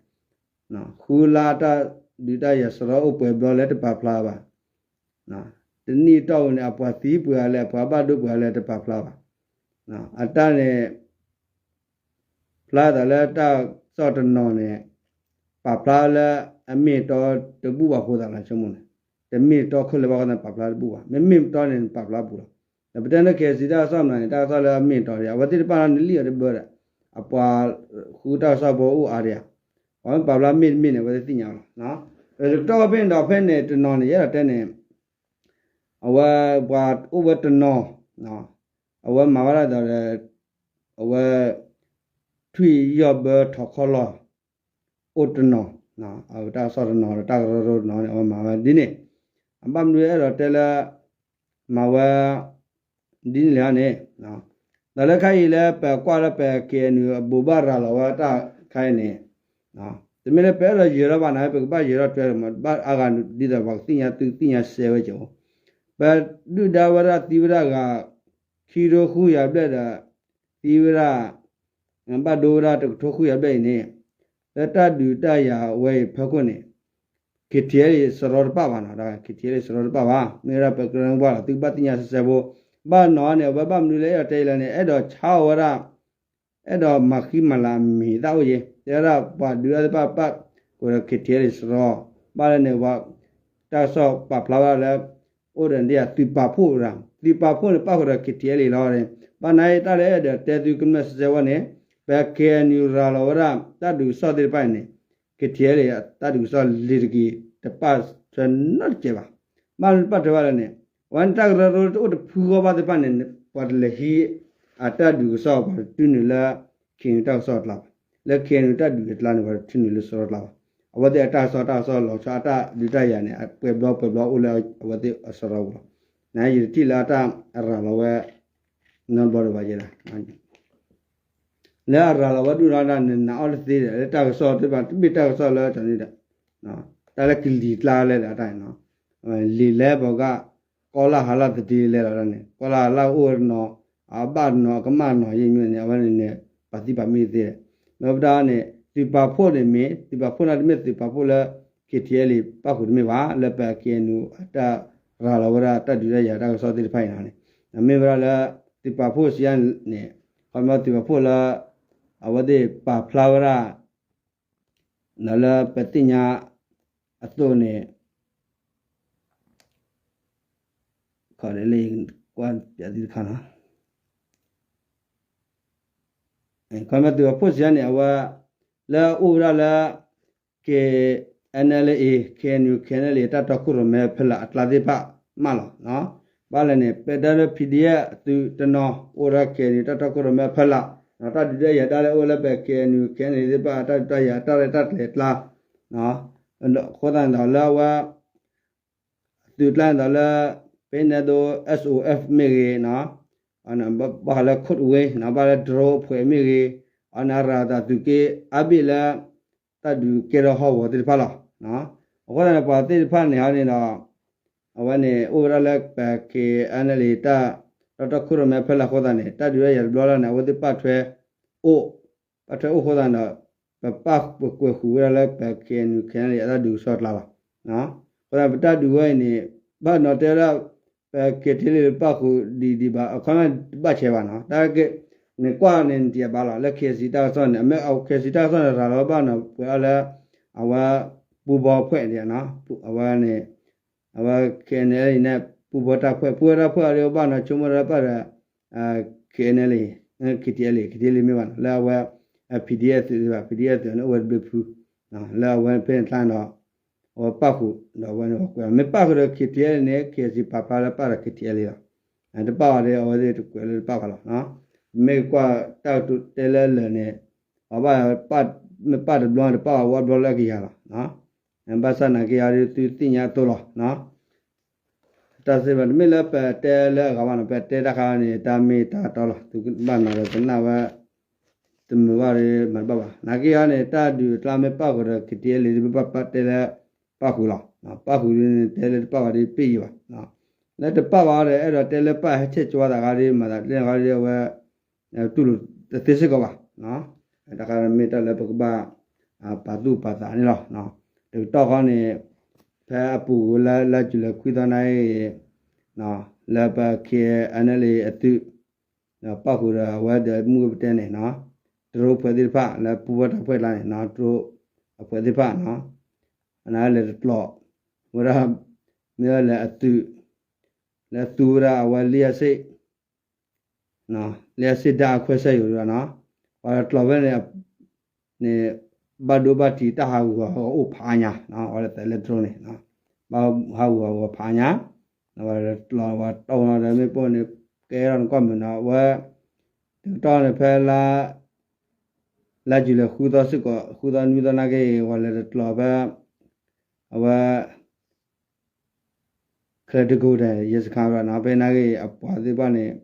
ဃုလါတၢ်ဒုးတၢ်ယၤစရီအိၣ်ပှဲၤဘျီလဲၣ်တပာ်ဖျါဘၣ်. တနံၣ်အတီၢ်ပူၤန့ၣ် အပှၤသံပှဲၤဂၤလဲၣ် အပှၤဘၣ်ဒိပှဲၤဂၤလဲၣ်တပာ်ဖျါဘၣ်. အတၢ်န့ၣ် ဖျါသးလၢတၢ်ကစီၣ်တနီၤန့ၣ် ပာ်ဖျါလၢအမ့ၢ်အတီတဘူၣ်ဘၣ်အဃိသတးလီၤ ဆိကမိၣ်န့ၣ်, တမ့ၢ်တီခိၣ်လၢၤဘၣ်အဃိသတးန့ၣ် ပာ်ဖျါတဘူၣ်ဘၣ်. မ့မ့ၢ်တီန့ၣ် ပာ်ဖျါတဘူၣ်လီၤ. ဒီးပတဲလၢ ခဲစံး တၢ်ကစီၣ်မနုၤန့ၣ် တၢ်ကစီၣ်လၢအမ့ၢ်အတီဒံး အဝဲသ့ၣ်တဖၣ်န့ၣ်လံၣ်အီၤတဘၢဒီး အပှၤဃုတၢ်ကစီၣ်ဖိအိၣ်အါဒံးဧါ, ပှၤမ့ၢ်ပာ်ဖျါမ့ၢ်တမ့ၢ်န့ၣ် အဝဲသ့ၣ်သ့ၣ်ညါလီၤ. တကတီၢ်ဖဲန့ၣ်ဒီး ဖဲန့ၣ်တနီၤန့ၣ် ယအဲၣ်ဒိးတဲန့ၣ် အဝဲပှၤအိၣ်ဝဲတနီၤ အဝဲမၤဝဲဒၣ်ဒီး အဝဲ ထွံၣ်ယီၢ်ဘၢထီၣ်ခီၣ်လီၢ် အိၣ်တနီၤ, အဝဲတၢ်ကစီၣ်တနီၤဒီးတၢ်ကရၢကရိတနီၤန့ၣ် အဝဲမၤဝဲဒ်န့ၣ်, အဘၣ်မနုၤအဲၣ်ဒိးတဲလၢ မၤဝဲ ဒ်န့ၣ်လဲၣ်န့ၣ်, ဒီးလၢခါအံၤလၢပကွၢ်လၢပ ခဲအံၤနုာ် အဘိးဘၣ်ရၤလီၤဝဲတၢ်ခါအံၤန့ၣ် တမ့ၢ်လၢပအဲၣ်ဒိးယၢၤထီၣ်ဘၣ်န့ၣ် ပကဘၣ်ယၢၤထီၣ်ထွဲမး ဘၣ်အါဂၤဒ်သိးပှၤကသ့ၣ်ညါသုသ့ၣ်ညါစဲဝဲက့ၤ, ပဒုၣ်ဒါဝဲဒၣ်သံဝဲဒၣ်ဂၤ ခံကထိဃုကယၤဘျဲၣ်ဒီး သံဝဲဒၣ် ဘၣ်ဒိဝဲဒၣ်တကထိဃုကယၤဘျဲၣ်အံၤန့ၣ် လၢတၢ်ဒုးတၢ်ယၤဝဲအံၤဖီခိၣ်န့ၣ် KTLA စရီတပၣ်ဘၣ်နီၤ, KTLA စရီတပၣ်ဘၣ်, မ့ၢ်ဝဲဒၣ်ပကရၢမိၢ်ပှၢ်လီၤ သုကဘၣ်သ့ၣ်ညါစဲစဲဖိ, ဘၣ်နီၤန့ၣ် အဝဲဘၣ်မနုၤလၢအဲၣ်ဒိးတဲလဲၣ်န့ၣ် အဲၣ်ဒိးဆါအီၤဝဲဒၣ် အဲၣ်ဒိးမၤဃံမၤလၤအမံၤသၣ်အိၣ်ယဲ, တဲဝဲဒၣ်ပှၤဒုးတၢ်သ့ၣ်တဖၣ်ပၣ်ဃုာ်ဒီး KTLA စရီ, ဘၣ်လၢန့ၣ် တၢ်ကစီၣ်ပာ်ဖျါဝဲဒၣ်လၢ အိၣ်ဒီးဒ်သုးပာ်ဖှိၣ်ဝဲဒၣ်, သုးပာ်ဖှိၣ်န့ၣ် ပၣ်ဃုာ်ဒီး KTLA လီၤန့ၣ်, ဘၣ်နာ်အံၤတၢ်လၢအဲၣ်ဒိးတဲသုကမျၢၢ်စဲစဲဝဲန့ၣ်, ပ ခဲအံၤနုာ် ရၤလီၤဝဲဒၣ် တၢ်ဒုးကစီၣ်သ့ၣ်တဖၣ်အံၤန့ၣ် KTLA တၢ်ဒုးကစီၣ်လံၤတက့ၤ တပၣ်ထွဲနီတစဲးဘၣ်. ဘၣ်မနုၤတပၣ်ထွဲဘၣ်လဲၣ်န့ၣ်, အဝဲန့ၣ်တၢ်ကရၢကရိတအိၣ်တဖုဂီၢ်ဘၣ်သ့ၣ်တဖၣ်န့ၣ် ပှၤတလဲၤဟံး အတၢ်ဒုးကစီၣ် ပှၤတထုးနုာ်လၢ ခဲအံၤနုာ် တၢ်ကစီၣ်အကျါဘၣ်, လၢ ခဲအံၤနုာ် တၢ်ဒုးအကျါန့ၣ် ပှၤတထုးနုာ်လၢစရီကျါဘၣ်. အဝဲသ့ၣ်အတၢ်ကစီၣ် တၢ်ကစီၣ်လီၤဆီအတၢ်ဒုးတၢ်ယၤန့ၣ် အပှဲၤဘျီပှဲၤဘျီအိၣ်လၢအဝဲသ့ၣ်အစရီပူၤလီၤ. နယတထံၣ်လၢအတၢ်ရၤလီၤဝဲ နီတဘျီဒံးဘၣ်ယဲဒၣ် လၢအရၤလီၤဝဲဒူၣ်နီၢ်ဒၣ်န့ၣ် နၤအီၣ်တသ့ဒီး လၢတၢ်ကစီၣ်သ့ၣ်တဖၣ် တမ့ၢ်တၢ်ကစီၣ်လၢတၢ်န့ၣ်ဒီး တၢ်လၢကလံၤကျါလဲၣ်ဒီးအတၢ်န့ၣ်နီၤ, လံာ်လဲပှၤဂၤ ကီလၢဟးလၢသဒ့လဲၣ်လီၤန့ၣ် ကီလၢဟးလၢအိၣ်ဝဲတနီၤ အဘၣ်တနီၤ အကမၣ်တနီၤယဲၢ်မံၤန့ၣ် အဝဲန့ၣ်န့ၣ် ပာ်သံပာ်မံသ့ဒီး မ့ၢ်ပတၢ်န့ၣ် သုးပာ်ဖှိၣ်န့ၣ်မ့ၢ် သုးပာ်ဖှိၣ်န့ၣ်တမ့ၢ်သုးပာ်ဖှိၣ်လၢ K T L A ပၣ်ဃုာ်တမ့ၢ်ဘၣ်, လၢပ K N U အတၢ်ရၤလီၤဝဲဒၣ်တၢ်ဒုးတၢ်ယၤတၢ်ကစီၣ်သ့ၣ်တဖၣ်အံၤန့ၣ်, မ့ၢ်ဝဲဒၣ်လၢ သုးပာ်ဖှိၣ်စံးယါန့ၣ်, ခီမ့ၢ်သုးပာ်ဖှိၣ်လၢ အဝဲသ့ၣ်ပာ်ဖျါဝဲဒၣ် ဒီးလၢပသ့ၣ်ညါအသိးန့ၣ် ခီလၢကွၢ်ပျးသ့ၣ်တခါနီၤ, ခီမ့ၢ်သုးပာ်ဖှိၣ်စံးယါန့ၣ် အဝဲ လၢအအိၣ်ဝဲဒၣ်လၢ K N L A K N U K N L A တၢ်တီခိၣ်ရိၣ်မဲဖီလာ်အကျါသ့ၣ်တဖၣ်မးလီၤ. ဘၣ်လဲၣ်န့ၣ် ပတဲလၢ P D F သုးတနီၤ အိၣ်ဝဲဒၣ် K N U တၢ်တီခိၣ်ရိၣ်မဲဖီလာ်, တၢ်ဒုးတၢ်ယၤဒၣ်လဲာ်အိၣ်လၢပ K N U K N L A သ့ၣ်တဖၣ်အတၢ်ဒုးတၢ်ယၤတၢ်ရဲၣ်တၢ်ကျဲၤအကျါ, အဃိသတးန့ၣ်ဒီးလၢအဝဲ သုးကျါန့ၣ်ဒီးလၢ ပန့ၣ်ဒိ S O F မ့ၢ်ဂ့ၤ, ဘၣ်ဃးလၢ code word ဘၣ်လၢ drone အဖှဲးမ့ၢ်ဂ့ၤ, အန့ၣ်အရၤအသးသုးက့အါဘ့ၣ်လၢ တၢ်ဒုးကဲထီၣ်ဟီၣ်ကဝီၤသ့ၣ်တဖၣ်လီၤ. အဃိသတးန့ၣ် ပှၤသ့ၣ်တဖၣ်န့ၣ်ဟီန့ၣ်ဒီး အဝဲန့ၣ်အိၣ်ဝဲဒၣ်လၢပ K N L A တၢ် တၢ်တီခိၣ်ရိၣ်မဲဖီလာ်အဃိသတးန့ၣ် တၢ်ဒုးတၢ်ယၤတဘျီလီၤန့ၣ် အဝဲသ့ၣ်ပာ်ထွဲအိၣ်, ပာ်ထွဲအိၣ်အဃိသတးန့ၣ်ဒီး ပပာ်ပကွဲးဃုာ်ဝဲဒၣ်လၢပ K N U K N L A အတၢ်ဒုးကစီၣ်အကျါလီၤ. အဃိသတးပတၢ်ဒုးဝဲအံၤန့ၣ် ဘၣ်နီၤတဲဝဲဒၣ် ပ K T L A ပာ်ဃုာ်ဒံးဒံးဘၣ် အခီပညီတဘၣ်ဆဲးဘၣ်နီၤ, တၢ်က့ နကွၢ်န့ၣ်နတံၢ်အဘၣ်လီၤ လၢ K C တၢ်ကစီၣ်န့ၣ် အမ့ၢ် K C တၢ်ကစီၣ်န့ၣ် ရၤလီၤဘၣ်နီၤ ပှဲၤအီၤလၢ အဝဲ ပူဘီဖှဲးန့ၣ် အဝဲန့ၣ် အဝဲ K N L A န့ၣ် ပူဘီတၢ်ဖှဲး ပူဘီတၢ်ဖှဲးအီၤဒီးဘၣ်နီၤ ဆိကမိၣ်ဒီးပာ်ဒီး K N L A, K T L A, K T L A မ့ၢ်ဘၣ်နီၤ လၢအဝဲ P D F သုးဘၣ် P D F သုးန့ၣ် အိၣ်ဝဲတဘျုးဖု လၢအဝဲဖဲန့ၣ်ကျါန့ၣ်ဒီး အဝဲပာ်ဃုာ်ဒီးအဝဲန့ၣ် မ့ၢ်ပာ်ဃုာ်ဒီး K T L A န့ၣ် K C ပာ်ဖျါလၢပာ်ဒီး K T L A လီၤ. တပာ်ဘၣ်ဒီး အဝဲသ့ၣ်တကွဲးလၢတပာ်ဘၣ်လီၤ. မ့ၢ်ကွၢ်တၢ်ကတိၤတဲလၢလၢာ်န့ၣ် ပှၤဘၣ် မ့ၢ်ပာ်တဘျီတပာ်ဘၣ်ဝဲဘျီလၢကယၤလီၤ. ဘၣ်ဆၣ်နာ်က့အီၤဒ်သုသ့ၣ်ညါအသိးလီၤ. တၢ်စ့ၢ်ဘၣ်တမ့ၢ်လၢပတဲလၢအဂၤဘၣ်နီၤ ပတဲတၢ်ခါန့ၣ် တၢ်မ့ၢ်တၢ်တီလီၤ သုကဘၣ်နီၤဒီးကနၣ်ဝဲ တမုာ်ဘၣ်ဒီးမၤတဘၣ်ဘၣ် နာ်က့အီၤန့ၣ် တၢ်ဒုးအကျါမ့ၢ်ပာ်ဃုာ်ဒီး K T L A ဒ်မ့ၢ်ပာ်ပာ်တဲလၢ ပာ်ဃုာ်လီၤ. ပာ်ဃုာ်ဒ်န့ၣ်တဲလၢတပာ်ဘၣ်ဒီးပ့ၢ်ယံၤဘၣ် လၢတပာ်ဘၣ်ဒီး အဲၣ်ဒိးတဲလၢပာ်ဟဲဆဲးကၠီသးခါဒီး မၤသးကျဲခါဒီးအဝဲ တူၢ်လိာ်တသ့စ့ၢ်ကီးဘၣ်. တၢ်ခါမ့ၢ်တၢ်လၢပကဘၣ် ပာ်သူၣ်ပာ်သးန့ၣ်လီၤ. တကတီၢ်ဃီန့ၣ် ဖဲအပူၤကွံာ်လၢ လါယူၤလံခွံသီနၣ်ရံၣ် လၢပ K N L A အသုး ပာ်ဃုာ်ဒီးအဝဲဒီးမုၢ်ပတဲန့ၣ် drone ဖှဲးသ့ၣ်တဖၣ် လၢပူဘီတၢ်ဖှဲးကျါန့ၣ် drone အဖှဲးသ့ၣ်တဖၣ် အနလဲၤတကျိး ဝဲဒၣ် မ့ၢ်ဝဲလဲၤအသုး လဲၤသူဝဲဒၣ်အဝဲလံာ်အဆ့ လံာ်အဆ့ဒၣ်အခွဲးဆၢယိာ်ဒၣ်နီၤ ပှၤတကျိးဖဲန့ၣ် န့ၣ် ဘၣ်ဒိဘၣ်ထံးတၢ်ဟးဂူာ်ဟးဂီၤအိၣ်ဖးအါညါ အဝဲသဲးလၢ drone န့ၣ် ဘၣ်ဟးဂူာ်ဟးဂီၤဖးအါညါ ပှၤတကျိးပှၤတီၢ်နီၤဒီးမ့ၢ်ပိၢ်န့ၣ် ကဲထီၣ်နကွၢ်မုာ်နီၤ အဝဲ တကတီၢ်န့ၣ်ဖဲလါ လါယူၤလံဃုသီစ့ၢ်ကီး ဃုသီနွံသီနာ်က့ ပှၤလဲၤတကျိးဖဲ အဝဲ ချဲတကိးဒီး ရဲစခန်းဘၣ်နီၤ ဖဲနာ်က့ အပှၤသ့ၣ်တဖၣ်န့ၣ်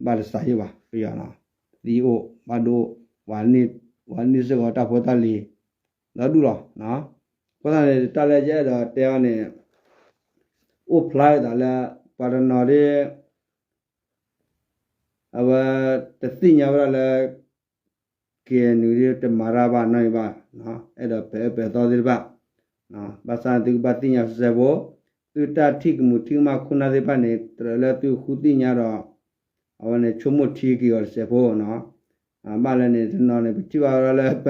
ဘၣ်တစးယိၣ်ဘၣ် ပယီၤနီၤ သံအိၣ် ဘၣ်ဒိ ပှၤန့ၢ်စ့ၢ်ကီးတၢ်ဖိတၢ်လံၤ ဒီဒူၣ်လီၤ. အဃိသတးန့ၣ် တၢ်လၢယအဲၣ်ဒိးတဲအီၤန့ၣ် အိၣ်ဖျါသးလၢ ပှၤတနီၤဒ် အဝဲတသ့ၣ်ညါဝဲဒၣ်လၢ KNU ဒ်တမၤတၢ်ဘၣ်နီတမံၤဘၣ်, အဲၣ်ဒိးပဲာ်အၢပဲာ်သီသ့ၣ်တဖၣ်, ဘၣ်ဆၣ်သုကဘၣ်သ့ၣ်ညါစဲးဖိ, သုတၢ်ထံၣ်ကမူးထံၣ်ကမၣ်ခိၣ်နၢ်သ့ၣ်တဖၣ်န့ၣ် တြၢၤလၢသုဃုသ့ၣ်ညါဒီး အဝဲန့ၣ်ဆိကမိၣ်ထံက့ၤအီၤတစဲးဖိ, ဘၣ်လဲၣ်န့ၣ် တနီၤန့ၣ် ပထံၣ်ဘၣ်ဝဲဒၣ်လၢပ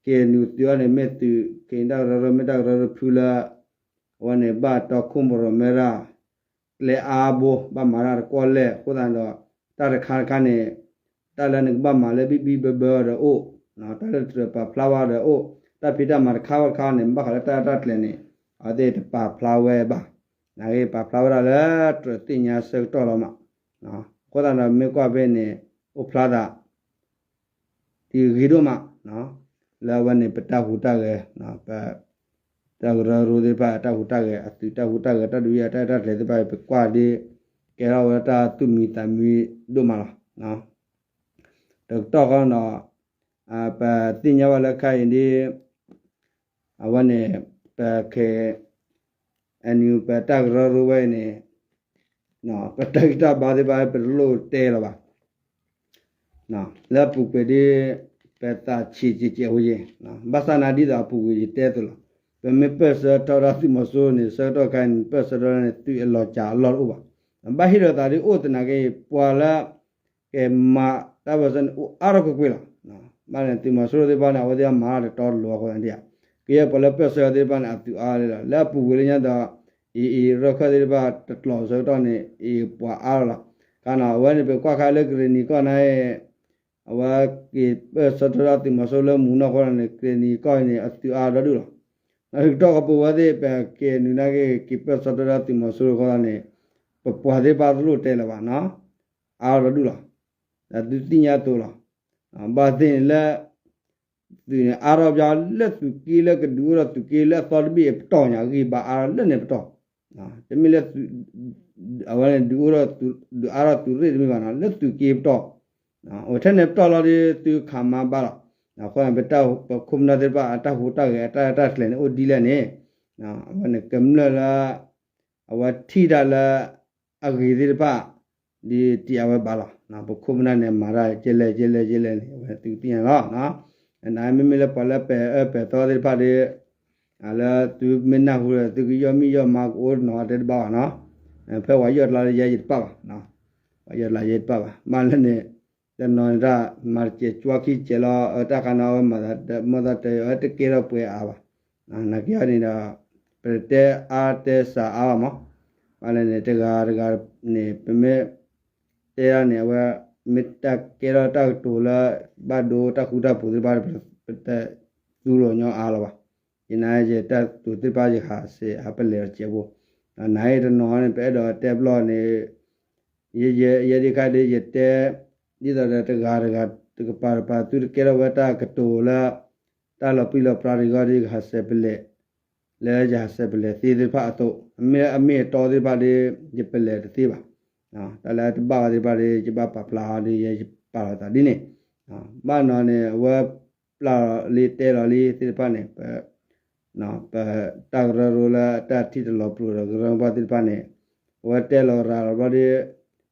KNU သုးအီၤန့ၣ် မ့ၢ်သုး KNU တၢ်ကရၢကရိ မ့ၢ်တၢ်ကရၢကရိတဖုလၢ အဝဲန့ၣ် ဘၣ်တီခိၣ်ရိၣ်မဲဒၣ် ကျဲအါဘိ ဘၣ်မၤတၢ်တကွီၢ်လဲၢ် အဃိသတးဒီး တၢ်တခါတခါန့ၣ် တၢ်လၢနကဘၣ်မၤလၢဘံၣ်ဘံၣ်ဘၢဘၢဒီးအိၣ်, တၢ်လၢတြၢၤပာ်ဖျါဝဲဒီးအိၣ်, တၢ်ဖံးတၢ်မၤတခါဝဲတခါန့ၣ် ဘၣ်ဃးလၢတၢ်ရဲၣ်တၢ်ကျဲၤန့ၣ် အဝဲသ့ၣ်တပာ်ဖျါဝဲဘၣ်, နာ်က့ပာ်ဖျါဝဲဒၣ်လၢတြၢၤသ့ၣ်ညါဆၢကတီၢ်လီၤမး, အဃိသတးဒီးမ့ၢ်ကွၢ်ဖဲန့ၣ် အိၣ်ဖျါသး ဒ်ဂ့ၤဒိၣ်မး, လၢအဝဲန့ၣ် ပတၢ်ဟူးတၢ်ဂဲၤ, ပ တၢ်ကရၢကရိသ့ၣ်တဖၣ် တၢ်ဟူးတၢ်ဂဲၤ အသုးတၢ်ဟူးတၢ်ဂဲၤ တၢ်ဒုးယၤ တၢ်ရဲၣ်တၢ်ကျဲၤသ့ၣ်တဖၣ် ပကွၢ်ဒ် ကဲထီၣ်ဝဲတၢ်သူၣ်မံသးမံဒိၣ်မးလီၤ. တကတီၢ်ဃီဒီး ပသ့ၣ်ညါဘၣ်လၢခဲအံၤဒ် အဝဲန့ၣ် ပ KNU ပတၢ်ကရၢကရိဝဲအံၤန့ၣ် ပတၢ်ဂံၢ်တၢ်ဘါသ့ၣ်တဖၣ် ပတလိၣ်တဲလၢၤဘၣ်. လၢအပူၤကွံာ်ဒ် ပသးဆံးကဲးကဲးဝဲယဲၢ်, ဘၣ်ဆၣ်နာ်ဒ်သိးအပူၤကွံာ်ယတဲအသိးလီၤ. ပမ့ၢ်ပၢၢ်ဆၢထီၣ်ဒၣ်သုးမီၤစိရိၤန့ၣ် ဆၢကတီၢ်ခါန့ၣ် ပၢၢ်ဆၢထီၣ်န့ၣ် သုးအလီၤစှၤအလီၢ်တအိၣ်ဘၣ်. ဘၣ်ဟ့ၣ်ဒီးသးဒ်အိၣ်သနာ်က့ ပှၤလၢ ကမၤတၢ်ပၢၢ်ဆၢန့ၣ် အိၣ်အါထီၣ်ကွ့ၢ်ကွ့ၢ်လီၤ. ဘၣ်န့ၣ် သုးမီၤစိရိၤသ့ၣ်တဖၣ်န့ၣ် အဝဲသ့ၣ်မၤတၢ်တတီတလိၤအဃိသတးန့ၣ် ကယဲၢ်ပှၤလၢပၢၢ်ဆၢသ့ၣ်တဖၣ်န့ၣ် အသုးအါလီၤ. လၢအပူၤကွံာ်လၢညါဒီး အံၤအံၤ ရၢၢ်ခၢၣ်သ့ၣ်တဖၣ် တကျိးဆၢကတီၢ်န့ၣ် အံၤပှၤအါလီၤလီၤ. ခါန့ၣ် အဝဲန့ၣ် ပကွၢ်ခါလၢကရ့ၣ်နံၤကီၢ်န့ၣ် အဝဲက့ၤပၢၢ်ဆၢထီၣ်ဒၣ်သုးမီၤစိရိၤလၢမူနီၢ်အဃိန့ၣ် ကရ့ၣ်နံၤကီၢ်န့ၣ် အသုးအါဒီဒူၣ်လီၤ. တကတီၢ်ဃီပဝဲသ့ၣ် ပကဲနုာ်နာ်က့ က့ၤပၢၢ်ဆၢထီၣ်ဒၣ်သုးမီၤစိရိၤအဃိသတးန့ၣ် ပပှၤသ့ၣ်တဖၣ်တလိၣ်တဲလၢၤဘၣ်နီၤ, အါဒီဒူၣ်လီၤ. ဒ်သုသ့ၣ်ညါအသိးလီၤ. ဘၣ်သ့ၣ်န့ၣ်လၢ သုးန့ၣ်အါထီၣ်ဘၣ်လၢသုးက့လၢကဒုးအိၣ်ဒီးသုးက့လၢအသီတဘ့ၣ်အပတီၢ်ညါ ဂံၢ်ဘါအါထီၣ်လၢန့ၣ်ပတီၢ်, တမ့ၢ်လၢ အဝဲန့ၣ်ဒုးအိၣ်ဒီး ဒုးအါထီၣ်သုးရ့ၣ်တမ့ၢ်ဘၣ်နီၤ, လၢသုးက့ပတီၢ်, အိၣ်ထဲန့ၣ်ပတီၢ်လီၤဒီး သုခးမါဘၣ်လီၤ. အဃိန့ၣ် ပတၢ်ပခိၣ်ပနၢ်သ့ၣ်တဖၣ် အတၢ်ဟူးတၢ်ဂဲၤအတၢ်ရဲၣ်တၢ်ကျဲၤန့ၣ် အိၣ်ဒ်လဲၣ်န့ၣ် အဝဲန့ၣ်ကမျၢၢ်လၢ အဝဲထံၣ်တၢ်လၢ အဂ့ၤသ့ၣ်တဖၣ် ဒ်တံၤအဝဲဘၣ်လီၤ. ပခိၣ်ပနၢ်န့ၣ်မၤတၢ်ကဲလဲၣ်ကဲလဲၣ်ကဲလဲၣ်န့ၣ် အဝဲသုကသ့ၣ်ညါလီၤ. နမ့မ့ၢ်လၢပှၤလၢပဲာ်အၢပဲာ်သီသ့ၣ်တဖၣ်ဒီး လၢသုမ့ၢ်နၢ်ဟူဒီး သုကယီၢ်မံယီၢ်မါကအိၣ်နီၤတဲတဘၣ်ဘၣ်နီၤ, ဖဲပှၤယီၢ်ကျါလၢယဲယတပၣ်ဘၣ်, ပှၤယီၢ်ကျါယဲတပၣ်ဘၣ်. ဘၣ်လၢန့ၣ် တနီၤန့ၣ်တၢ်မၤတစဲးကွၢ်ခံစဲးလီၤ အတၢ်ခါနီၤ အဝဲမၤသး မ့ၢ်သးတဲ အဝဲတကဲထီၣ်ပှဲၤအါဘၣ်. နာ်က့အီၤန့ၣ်ဒီး ပတတဲအါတဲစှၤအါဘၣ်မး, ဘၣ်လၢန့ၣ် တဂၤတဂၤန့ၣ် ပမ့ၢ် တဲဒၣ်န့ၣ် အဝဲ မ့ၢ်တၢ်ကဲထီၣ်တၢ်ကတိၤလၢ ဘၣ်ဒိတၢ်ဃူတၢ်ဖိးသ့ၣ်တဖၣ် ပတသူလီၤညီအါလီၤဘၣ်. ယနာ်ယတၢ်ကတိၤသ့ၣ်တဖၣ်ယဟးစဲးဟးပလဲၤတစဲးဖိ, နာ်အံၤတနီၤန့ၣ် ပအဲၣ်ဒိးတဲဘျီန့ၣ် ယဲဒ်ခါဒီးယတဲ ဒ်သိးဒီးတဂၤတဂၤ တကပၤတပၤ သုတကဲထီၣ်ဝဲတၢ်ကတိၤလၢ တၢ်လီၤပြံလီၤပြါတဂ့ၤဒီး ယကဟးစဲးပလဲၤ လၢယဟးစဲးပလဲၤသ့သ့ၣ်တဖၣ်အသိး အမ့ၢ်အမ့ၢ်အတီသ့ၣ်တဖၣ်ဒီး ယပလဲၤတသ့ဘၣ်. တၢ်လၢတဘၣ်ဝဲသ့ၣ်တဖၣ်ဒီး ယဘၣ်ပာ်ဖျါအီၤဒီး ယပာ်လီၤသးဒ်န့ၣ်, ဘၣ်နီၤန့ၣ် အဝဲပျၢ်လီၤလံတဲလီၤလံသ့ၣ်တဖၣ်န့ၣ် ပ ပတၢ်ကရၢကရိလၢတၢ်ထံၣ်တလီၤပလိာ်ဒီးကရၢကရိသ့ၣ်တဖၣ်န့ၣ် အဝဲတဲလီၤရၤလီၤဘျီဒီး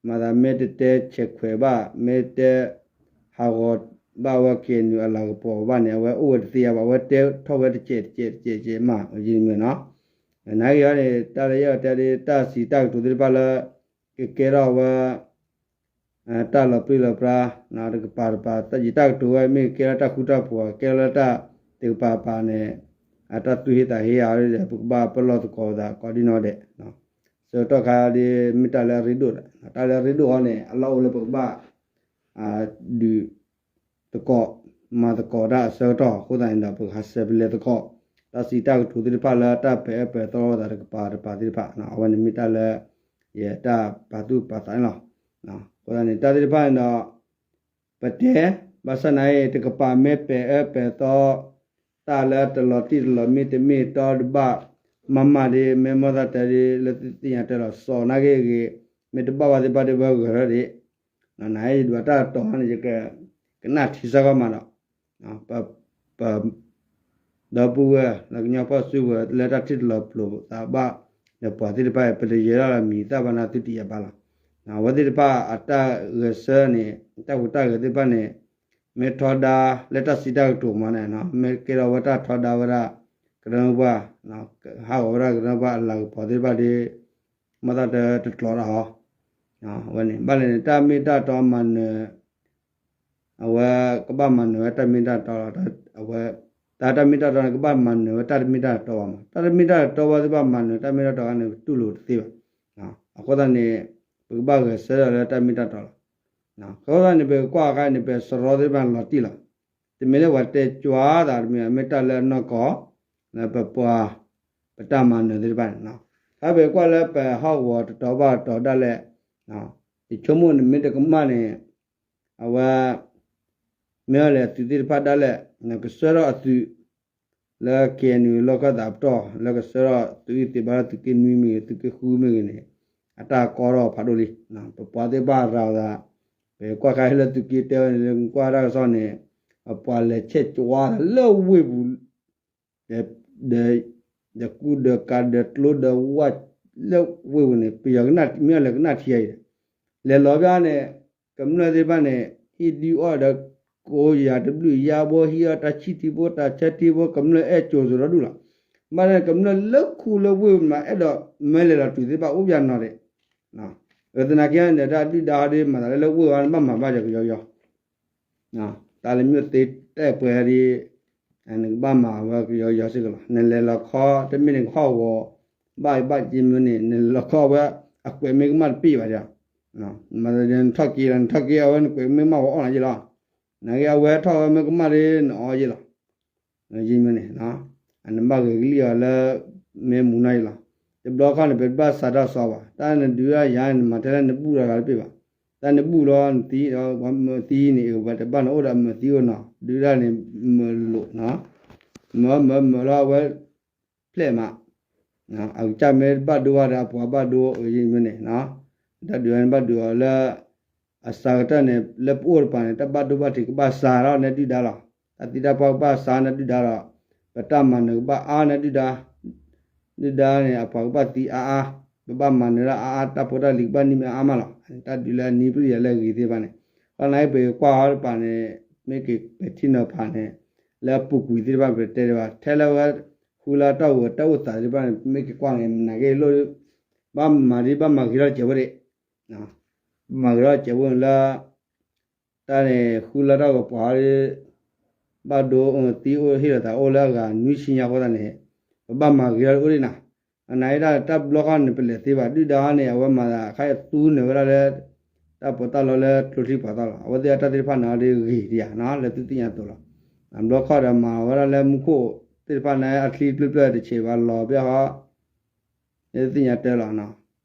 မၤသးမ့ၢ်တတဲဆဲးခွဲးဘၣ် မ့ၢ်တဲ ဟးဂီၤဘၣ်ဝဲ KNU အလၤကပီၤဘၣ်န့ၣ် အဝဲအိၣ်ဝဲတသ့ဘၣ် အဝဲတဲထီၣ်ဝဲတစဲးတစဲးတစဲးတစဲးမး ယမ့ၢ်နီၤ, နာ်က့အီၤန့ၣ် တၢ်လၢယအဲၣ်ဒိးတဲဒီး တၢ်စံးတၢ်ကတိၤသ့ၣ်တဖၣ်လၢ ကကဲထီၣ်ဝဲ တၢ်လီၤပြံလီၤပြါ တကပၤတပၤ ယတၢ်ကတိၤဝဲ မ့ၢ်ကကဲထီၣ်တၢ်ဃူတၢ်ဖိး ကဲထီၣ်လၢတၢ်တကပၤတပၤန့ၣ် အတၢ်သူၣ်ဟ့သးဟ့အါဒီး ပကဘၣ်ပလီၢ်သကိးသးကိးဒ်နီၢ်ဒဲး, ဆၢကတီၢ်ခါဒီး မ့ၢ်တၢ်လၢအရ့ဒိၣ်ဒီး တၢ်လၢအရ့ဒိၣ်အီၤန့ၣ် အလီၢ်အိၣ်လၢပကဘၣ် ဒုးသကိး မၤသကိးတၢ်အဆၢကတီၢ်အဃိသတးန့ၣ်ဒီး ပကဟးစဲးပလဲၤသကိး တၢ်စံးတၢ်ကတိၤသ့ၣ်တဖၣ်လၢတၢ်ပဲာ်အၢပဲာ်သီလိာ်သးတကပၤတပၤသ့ၣ်တဖၣ် အဝဲန့ၣ်မ့ၢ်တၢ်လၢ ယတၢ်ပာ်သူၣ်ပာ်သးန့ၣ်လီၤ. အဃိသတးန့ၣ် တၢ်သ့ၣ်တဖၣ်န့ၣ်ဒီး ပတဲ ဘၣ်ဆၣ်နာ်အံၤ တကပၤမ့ၢ်ပဲာ်အၢပဲာ်သီ တၢ်လၢတလီၤတံၢ်တလီၤမ့ၢ်တမ့ၢ်တီတဘၣ် မၤမၤဒီး မ့ၢ်မ့ၢ်သးတဲဒီး လၢသုသ့ၣ်ညါတဲလီၤ စီၤနာ်က့ဂ့ၤ မ့ၢ်တဘၣ်ဘၣ်သ့ၣ်တဖၣ်ဒီး ဝဲဂဲၤထီၣ်ဒံး နာ်အံၤ ယဒွးတၢ်တီၤန့ၣ် ယက ကနၣ်ထံဆၢကီးမးဒီး ပ ပ ဒီပုၢ်ဝဲၢ် လၢကညီဖီၣ်စုကဝဲၤ လၢတၢ်ထံၣ်တလီၤပလိာ်သးဘၣ် ဒီးပှၤသ့ၣ်တဖၣ်အံၤ ပတယဲၤထီၣ်လၢမံၤသၣ်ဘၣ်နၤသုတယဲၤဘၣ်လီၤ. အဝဲသ့ၣ်တဖၣ်အတၢ်ဂဲၤဆၢန့ၣ် တၢ်ဟူးတၢ်ဂဲၤသ့ၣ်တဖၣ်န့ၣ် မ့ၢ်ထီဒါလၢတၢ်စံးတၢ်ကတိၤမးန့ၣ် မ့ၢ်ကဲထီၣ်ဝဲတၢ်ထီဒါဝဲဒၣ် ကရၢမိၢ်ပှၢ် ဟးဂီၤဝဲဒၣ်ကရၢမိၢ်ပှၢ်အလၤကပီၤသ့ၣ်တဖၣ်ဒီး မ့ၢ်သးတတကျိးတၢ်ဟီ အဝဲန့ၣ် ဘၣ်လဲၣ်န့ၣ် တၢ်မ့ၢ်တၢ်တီမၤနၢၤ အဝဲကဘၣ်မၤနၢၤဝဲတၢ်မ့ၢ်တၢ်တီလီၤ. အဝဲ တၢ်တၢ်မ့ၢ်တၢ်တီန့ၣ် ကဘၣ်မၤနၢၤဝဲတၢ်တမ့ၢ်တၢ်တီဘၣ်မး. တၢ်တမ့ၢ်တၢ်တီဘၣ်သ့ၣ်တဖၣ်မၤနၢၤ တၢ်မ့ၢ်တၢ်တီခါန့ၣ် ပတူၢ်လိာ်တသ့ဘၣ်. အဃိသတးန့ၣ် ပကဘၣ်ဂဲၤဆၢထၢၣ်လၢတၢ်မ့ၢ်တၢ်တီလီၤ. အဃိသတးန့ၣ် ပကွၢ်အခါန့ၣ် ပစရီသ့ၣ်တဖၣ်န့ၣ်လီၤတံၢ်လီၤ. တမ့ၢ်လၢပှၤတဲကွၢ်သးတမ့ၢ် မ့ၢ်တၢ်လၢအနီၢ်ကီၢ် လၢပပှၤ ပတၢ်မၤနၢၤသ့ၣ်တဖၣ်န့ၣ်လီၤ. ဖဲပကွၢ်လၢပဟးဂီၤတတီၤဘၣ်တတီၤဒၣ်လဲာ် ယဆိကမိၣ်န့ၣ်မ့ၢ်တကမၣ်န့ၣ် အဝဲ မ့ၢ်အီၤလဲၣ်အသုးသ့ၣ်တဖၣ်ဒၣ်လဲာ် ကဆှၢထီၣ်အသုး လၢ KNU လီၢ်ခၢၣ်သးပတီၢ် လၢကဆှၢထီၣ်သုးအုၣ်သံးဘၣ်လၢသုးက့နွံမ့ၢ်ဂ့ၤ သုးက့ဃုမ့ၢ်ဂ့ၤန့ၣ် အတၢ်ကီထီၣ်ဖးဒိၣ်လံ. ပပှၤသ့ၣ်တဖၣ်ရၤသး ပကွၢ်ခါဟဲလၢသုးက့တဲဝဲန့ၣ် လၢကွၢ်တၢ်ကစီၣ်န့ၣ် ပပှၤလဲၤဆဲးကွၢ်သးလၢဝ့ၢ်ပူၤ ဒီး ဒီးကူဒီးကၤဒီးကျိဒီးဝၣ်လၢဝ့ၢ်ပူၤန့ၣ် ပယီၤကနၣ်မ့ၢ်အီၤလဲၤကနၣ်ထံအံၤဒီး လဲၤလီၤဘၣ်န့ၣ် ကမျၢၢ်သ့ၣ်တဖၣ်န့ၣ် ဟံၣ်ဒုးအီၣ်ဒီး ကိးယၤတဘျုးယါဘိ ဟံးအီၣ်တၢ်ဆံၣ်ထံဖိ တၢ်ဆၢထံဖိ ကမျၢၢ်အဲၣ်ကၠိၤစိၤဒီဒူၣ်လီၤ. ဘၣ်န့ၣ်ကမျၢၢ်လၢခူလၢဝ့ၢ်မး အဲၣ်ဒိးမၢလဲၤလီၤတုၤသ့ၣ်တဖၣ်အိၣ်ပယါနီၤဒဲး, သနာ်က့န့ၣ် တၢ်ဒုၣ်ဒါဟီဒ်မၤသးလၢလၢဝ့ၢ်ဝဲန့ၣ် ဘၣ်မၤဘၣ်ဒီးကယီကယီ တၢ်လၢမ့ၢ်သ့တဲပှဲၤဒ် နကဘၣ်မၤဝဲကယီကယီစ့ၢ်ကီးလီၤ. နလဲၤလီၤခီ တမ့ၢ်နကဟီၣ်ဂီၤ ဘၣ်ဘၣ်ယ့မ့ၢ်န့ၣ် နလဲၤလီၤခီဝဲ အကွဲးမ့ၢ်ကမၣ်တပ့ၢ်ဘၣ်ဒီး မၤသးဒ်နထီၣ်က့ၤလီၤ နထီၣ်က့ၤအဝဲနကွဲးမ့ၢ်ကမၣ်ဝဲအီၣ်နၤယ့ၢ်လီၤ. နာ်က့အဝဲထီၣ်ဝဲမ့ၢ်ကမၣ်ဒ်နအီယ့ၢ်လီၤ. ယ့မ့ၢ်န့ၣ် အနဘၣ်ဂဲၤကလံၣ်အီၤလၢ မ့ၢ်မူနီၢ်ယ့ၢ်လီၤ. တဘျီခီန့ၣ် ပတဘၣ်စးထီၣ်စီဘၣ်. တၢ်နဒုးတၢ်ယၤန့ၣ် နမၤထဲလၢနဘူၣ်လီၤဂၤတပ့ၢ်ဘၣ်. တၢ်နဘူၣ်လီၤ နသံ မ့ၢ်သံန့ၣ် ပှၤတဘၣ်န့ၣ်အိၣ်ဒီးမ့ၢ်သံအိၣ်နီၤ ဒုးတၢ်န့ၣ် မ့ၢ်လိာ် မ့ၢ်မ့ၢ်မ့ၢ်လီၤအဝဲ ဖျဲၣ်မး အကစၢ်မ့ၢ်ဘၣ်ဒိဘၣ်ဒီးအပှၤဘၣ်ဒိယ့မ့ၢ်န့ၣ် တၢ်ဒုးန့ၣ်ဘၣ်ဒုးအီၤလၢ အစှၤကတၢၢ်န့ၣ် လၢပအိၣ်တပၤန့ၣ် တၢ်ဘၣ်ဒိဘၣ်ထံးကဘၣ်စှၤထီၣ်နဒုၣ်ဒါလီၤ. တၢ်သံတၢ်ပှၢ်ကဘၣ်စှၤနဒုၣ်ဒါလီၤ. ပတၢ်မၤနၢၤကဘၣ်အါနဒုၣ်ဒါ ဒုၣ်ဒါန့ၣ် အပှၤကဘၣ်သံအါအါ, ပဘၣ်မၤနၢၤဒၣ်အါအါ, တၢ်ဖိတၢ်လံၤကဘၣ်န့ၢ်မ့ၢ်အါမးလီၤ. တၢ်ဒုးလၢအနံၤပရိယာ်လၢအဂ့ၤသ့ၣ်တဖၣ်န့ၣ်, ဃိန့ၣ်ပကွၢ်ဟီတပၤန့ၣ် မ့ၢ်က့ၤပဲာ်ထံနီၤဖးန့ၣ် လၢအပူၤကွံာ်သ့ၣ်တဖၣ် ပတဲဒံးဘၣ် ထဲလၢဝဲ ဃုလါတီၢ်ပူၤတၢ်အိၣ်သးသ့ၣ်တဖၣ်န့ၣ် မ့ၢ်က့ၤကွၢ်န့ၣ် နာ်က့လိၣ် ဘၣ်မၤဒံးဘၣ်မၤဂ့ၤထီၣ်စဲးဖိဒံး, မၤဂ့ၤထီၣ်စဲးဖိန့ၣ်လၢ တၢ်န့ၣ် ဃုလါတီၢ်ပူၤပှၤ ဘၣ်ဒိသံအိၣ်ဟ့ၣ်လီၤသးအိၣ်လၢအဂၤနွံဆံညါအဃိသတးန့ၣ် ပဘၣ်မၤဂ့ၤထီၣ်အိၣ်ဒံးနၤ, အနာ်ဒၣ်တၢ်ဘျီဃီန့ၣ် ပလဲၤသ့ဘၣ် ဒုၣ်ဒါန့ၣ် အဝဲမၤသးခါအံၤသူနၢၤဝဲဒၣ်လၢ တၢ်ပီးတၢ်လီလၢကျိချံပှၤသီလီၤ. အဝဲသ့ၣ်အတၢ်သ့ၣ်တဖၣ်န့ၣ်အီၤဒ်ဂ့ၤဒံးဧါ လၢသုသ့ၣ်ညါအသိးလီၤ. ဘျီဃီဒီးမၤဝဲဒၣ်လၢမူခိၣ်သ့ၣ်တဖၣ်န့ၣ် အချံပျၢၢ်ပျၢၢ်တဆံးဘၣ်လီၤဘၣ်ဟီ သ့ၣ်ညါတၢ်လီၤ.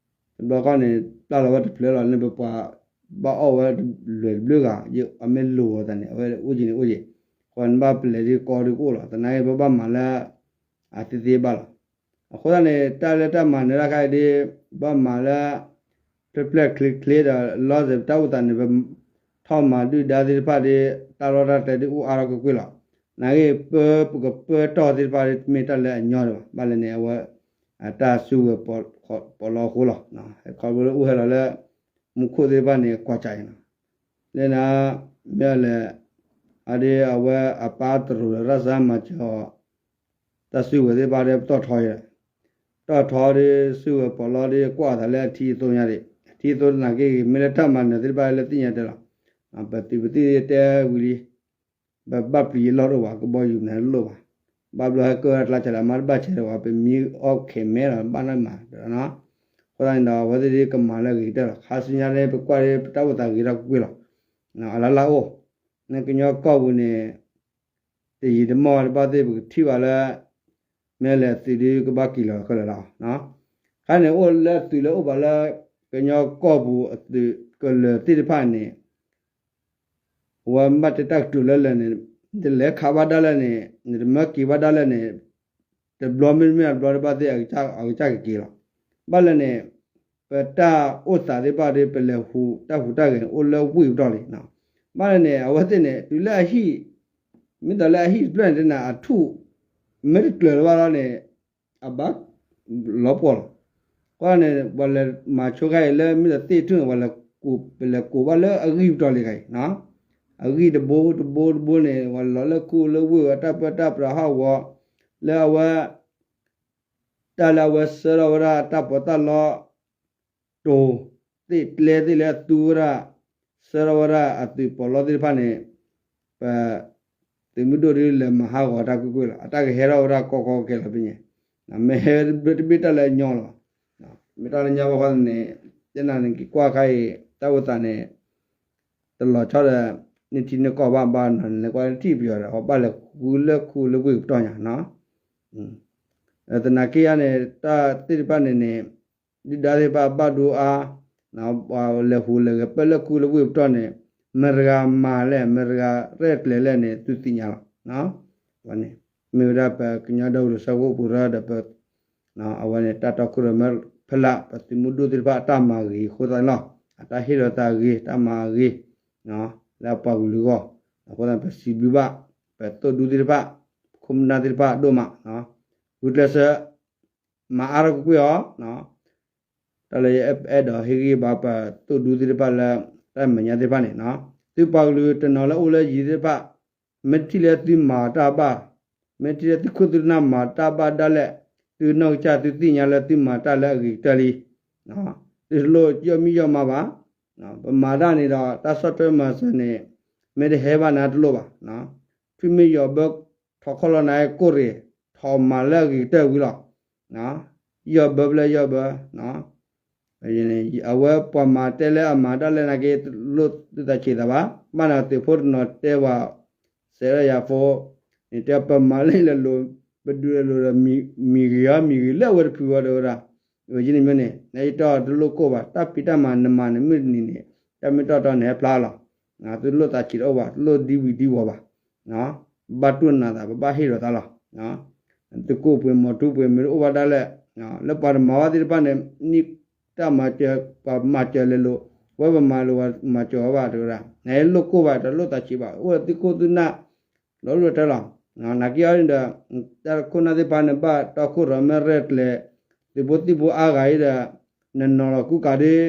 တဘျီဃီန့ၣ် ပျၢ်လီၤဝဲတဖျၢၣ်လီၤ လၢပပှၤဘၣ်အီၣ်ဝဲလွဲၢ်တဘျုးဂၤ အမ့ၢ်လိၤအသးန့ၣ် အဝဲအိၣ်က့ၤန့ၣ်အိၣ်က့ၤ, ဃိန့ၣ်ဘၣ်ပလဲၤဒ်ကီဒ်ကအိၣ်လီၤ. သနာ်က့ပဘၣ်မၤလၢ အသ့သ့ဘၣ်လီၤ. အဃိသတးန့ၣ် တၢ်လၢတၢ်မၤနၢၤတၢ်ခါအံၤဒ် ဘၣ်မၤလၢ ဖျၢၣ်ဖျၢၣ်ချ့ချ့ဒီး လီစဲးပတၢ်အိၣ်သးန့ၣ် ပထီၣ်မၤဒုၣ်ဒါသ့ၣ်တဖၣ်ဒ် တၢ်လီၢ်တၢ်ကျဲဒ်အိၣ်အါထီၣ်ကွ့ၢ်ကွ့ၢ်လီၤ. နာ်က့ပၢပကပၢတီၢ်သ့ၣ်တဖၣ်ဒ် တမ့ၢ်တၢ်လၢအညီဒံးဘၣ်. ဘၣ်လဲၣ်န့ၣ် အဝဲ အတၢ်စုကဝဲၤပီးလီအဃိလီၤ. ခီဖျိလၢအိၣ်ဟဲလီၤလၢ မူခိၣ်သ့ၣ်တဖၣ်န့ၣ် ကွၢ်ကၢ်အံၤလီၤ. လၢန မ့ၢ်လဲၣ် အဒ်အဝဲအပၢ်တရူးဒီးရၣ်စၢ်မၤစၢၤအီၤ တၢ်စုကဝဲၤသ့ၣ်တဖၣ်ဒီးပတီၢ်ထီအံၤဒီး တီၢ်ထီဒ်စုကဝဲၤပီးလီဒ်ကွၢ်အသးလၢအထံအသိးညါဒံး အထံအသိးနာ်က့ဂ့ၤ မ့ၢ်လၢတၢ်မၤနၢၤသ့ၣ်တဖၣ်လၢသ့ၣ်ညါတၢ်လီၤ. ပသုးပသံၣ်တဲဝံၤလံ ပဘၣ်ပျံၤအလီၢ်တအိၣ်ဘၣ် ကဘီယူၤမနုၤတလိၣ်ဘၣ်. ဘၣ်ဘျီဟဲကၢဝဲဒၣ်ကျါစၢ်ဒီး မ့ၢ်တဘၣ်ဆဲးဒီးဝဲ ပမံအီၣ်ခဲးမဲလီၤ ဘၣ်နၢ်မၤ အဃိသတးန့ၣ်ဒီး အဝဲသ့ၣ်ဒ်ကမၤလၢအဂ့ၤကတၢၢ်လီၤ. ခါဆူညါန့ၣ် ပကွၢ်ဒ်ပတၢ်အိၣ်သးဂ့ၤထီၣ်ကွ့ၢ်ကွ့ၢ်လီၤ. အလၢ်လၢ်အိၣ် နကညီကီၢ်ပူၤန့ၣ် တယံာ်တမီၢ်တဘၣ်သ့ၣ် ပကထံၣ်ဘၣ်လၢ မ့ၢ်လဲၤသုးဒ်ကဘၣ်က့ၤလီၤခဲလၢာ်လီၤ. ခါန့ၣ်အိၣ်လၢသုးလၢအိၣ်ဘၣ်လၢ ကညီကီၢ်ပူၤအသုးကလၢၤသ့ၣ်တဖၣ်န့ၣ် အဝဲဘၣ်တဲတၢ်ကတိၤလၢလၢာ်န့ၣ် နတလဲၤခးဘၣ်ဒၣ်လဲာ်န့ၣ် နတမၢက့ၤဘၣ်ဒၣ်လဲာ်န့ၣ် တဘျီမ့တမ့ၢ်တဘျီတဘၣ်သ့ၣ် အကစၢ်ကက့ၤလီၤ. ဘၣ်လဲၣ်န့ၣ် ပတၢ်အိၣ်သးသ့ၣ်တဖၣ်ဒီး ပလဲၤဟူးတၢ်ဟူးတၢ်ဂဲၤန့ၣ် အိၣ်လၢဝ့ၢ်ပတီၢ်လံ. ဘၣ်လဲၣ်န့ၣ် အဝဲသ့ၣ်န့ၣ် တုၤလၢအဟံၣ် မ့ၢ်တၢ်လၢအဟံၣ်တဖျၢၣ်န့ၣ် တနၤအထူၣ် မ့ၢ်တကျၢၤလၢၤဘၣ်လီၤန့ၣ် အဘၣ်လီၤပှီၢ်လီၤ. ဃိန့ၣ် ပှၤလဲၤမၤဆိခါအံၤလၢမ့ၢ်တသ့ၣ်ထူၣ်န့ၣ် ပှၤလဲၤကိး ပလဲၤကိးဘၣ်လၢအဂံၢ်ပတီၢ်လံခါအံၤ, အဂံၢ်တဘိတဘိတဘိန့ၣ် ပှၤလီၤလၢခူလၢဝ့ၢ်ဝဲတၢ်ပၢတၢ်ပြးဟီၣ်ကဝီၤ လၢအဝဲ တၢ်လၢအဝဲဆှၢထီၣ်ဝဲဒၣ်တၢ်ပီးတၢ်လီ တိၤသ့ၣ်ကျဲသ့ၣ်လၢအသူဝဲဒၣ် ဆှၢထီၣ်ဝဲဒၣ်အသုးပီးလီသ့ၣ်တဖၣ်န့ၣ် ပ သုးမုၢ်ဒိၣ်ဒ်လဲၤမၤဟးဂီၤတၢ်ကွ့ၢ်ကွ့ၢ်လီၤ. အတၢ်ကဟဲထီၣ်ဝဲဒၣ်ကီကီခဲခဲလီၤဖဲန့ၣ် မ့ၢ်ဟဲတဘ့ၣ်တၢ်လၢအညီလီၤ. မ့ၢ်တၢ်လၢညီဘၣ်ဃီန့ၣ် ယနာ်န့ၣ်က့ၤကွၢ်ခါအံၤ တၢ်အိၣ်သးန့ၣ် တလီၤဆီဒီး နထံနကီၢ်ဘၣ်ဘၣ်နီၤ လဲၤကွၢ်ထံၣ်ပယီၤဒီး အဘၣ်လဲၤဃုလၢခူလၢဝ့ၢ်ပတီၢ်ညါနီၤ သနာ်က့အံၤန့ၣ် တၢ်သ့ၣ်တဖၣ်န့ၣ်န့ၣ် ဒုၣ်ဒါသ့ၣ်တဖၣ်ဘၣ်ဒိအါ လဲၤဟူးလဲၤဂဲၤပၢၢ်လၢခူလၢဝ့ၢ်ပတီၢ်န့ၣ် မတၤတဂၤမၤလဲၣ် မတၤတဂၤရဲၣ်ကျဲၤလဲၣ်န့ၣ် သုသ့ၣ်ညါလီၤ. မ့ၢ်ဝဲဒၣ်ပကညီဒီကလုာ်စၢဖှိၣ်ပူၤရၢဒီးပ အဝဲန့ၣ် တၢ်တီခိၣ်ရိၣ်မဲဖဲလၢ ပသုးမုၢ်ဒိၣ်သ့ၣ်တဖၣ်အတၢ်မၤဂ့ၤအဃိသတးန့ၣ်လီၤ. အတၢ်ဟ့ၣ်လီၤသးဂ့ၤ တၢ်မၤဂ့ၤ လၢအပှၤကလုာ်အဂီၢ် အဃိသတးပစံးဘျုးဘၣ် ပသိၣ်ဒူသ့ၣ်တဖၣ် ပခိၣ်ပနၢ်သ့ၣ်တဖၣ်ဒိၣ်မး ဂုာ်ကျဲးစၢး မၤအါထီၣ်ကွ့ၢ်ကွ့ၢ်အီၤ တၢ်လၢယအဲၣ်ဒိးဟ့ၣ်ဂံၢ်ဘါပသိၣ်ဒူသ့ၣ်တဖၣ်လၢ တၢ်မဲာ်ညါသ့ၣ်တဖၣ်န့ၣ် သုပှၤကလုာ်တနီၤလၢအိၣ်လၢယံၤသ့ၣ်တဖၣ် မ့ၢ်ထံၣ်လၢသုမၤတၢ်ဘၣ် မ့ၢ်ထံၣ်လၢသုခိၣ်သုနၢ်မၤတၢ်ဘၣ်ဒၣ်လဲာ် သုနီၢ်ကစၢ်သုသ့ၣ်ညါလၢသုမၤတၢ်လၢအဂ့ၤကတၢၢ်လံ. သုတလိၣ်ယီၢ်မံယီၢ်မါဘၣ်. ပမၤတၢ်န့ၣ်ဒီး တၢ်ဆီၣ်ထွဲမၤစၢၤန့ၣ် မ့ၢ်တဟဲဘၣ်နၤတလိၣ်ဘၣ်. ထွံၣ်မ့ၢ်ယီၤဘၢ ထီၣ်ခီၣ်လီၤနၤကိၣ်ရ့ၣ် ထီၣ်မၤလၢအဂ့ၤကတၢၢ်ဝံၤလီၤ. ယီၢ်ဘၢဖျၢၣ်ယီၢ်ဘၢ အဝဲပှၤမၤတဲလၢအမၤတၢ်လၢနာ်က့ တလိၣ်သုသးဆံးသးဘၣ်. ဘၣ်နၤသုးဖိတနီၤတဲဝဲ စဲးရယၤဖိ န့ၣ်တဲပမၤလၢလဲၤလိၤ ပဒုးလဲၤလိၤဒီး မံၤဂ့ၤအီၤမံၤဂ့ၤလၢအဝဲတဖုအီၤတဲဝဲဒၣ်. ဝဲယန့ၣ်မ့ၢ်န့ၣ် နယတီတလိၣ်ကိၢ်ဘၣ် တၢ်ဖံးတၢ်မၤနမၤန့ၣ်မုၢ်တနံၤန့ၣ် တၢ်မ့ၢ်တီတီန့ၣ်ဟဲဖျါလီၤ. သုတလိၣ်သးဆံးတအိၣ်ဘၣ် တလိၣ်ဒံဝံၤဒံဝီၤဘၣ်. ဘၣ်တူၢ်နးသး ပဘၣ်ဟ့ၣ်လီၤသးလီၤ. သုးကိၢ်ပှ့ၤမီၤထူပှ့ၤမ့ၢ်တအိၣ်ဘၣ်ဒၣ်လဲာ် လၢပှၤတမၤဘၣ်သ့ၣ်တဖၣ်န့ၣ် နံၣ်တၢ်မၤစၢၤ ပှၤမၤစၢၤလဲၤလိၤ ဝဲပမၤလိၤပှၤမၤစၢၤအီၤဘၣ်တဲဝဲဒၣ် နဟဲလိၣ်ကိၢ်ဘၣ် တလိၣ်သးဆံးဘၣ် အိၣ်ဝဲသုးခိၣ်သုးနၢ် လီၤရူၢ်တၢ်လီၤ. နာ်က့အီၤန့ၣ်ဒီး တၢ်ခိၣ်နၢ်သ့ၣ်တဖၣ်န့ၣ် ဘၣ်တီခိၣ်ရိၣ်မဲရဲၣ်ကျဲၤ သုးဖိသံၣ်ဖိအါဂၤအံၤဒီး နနီၤလီၤကူကၤဒ်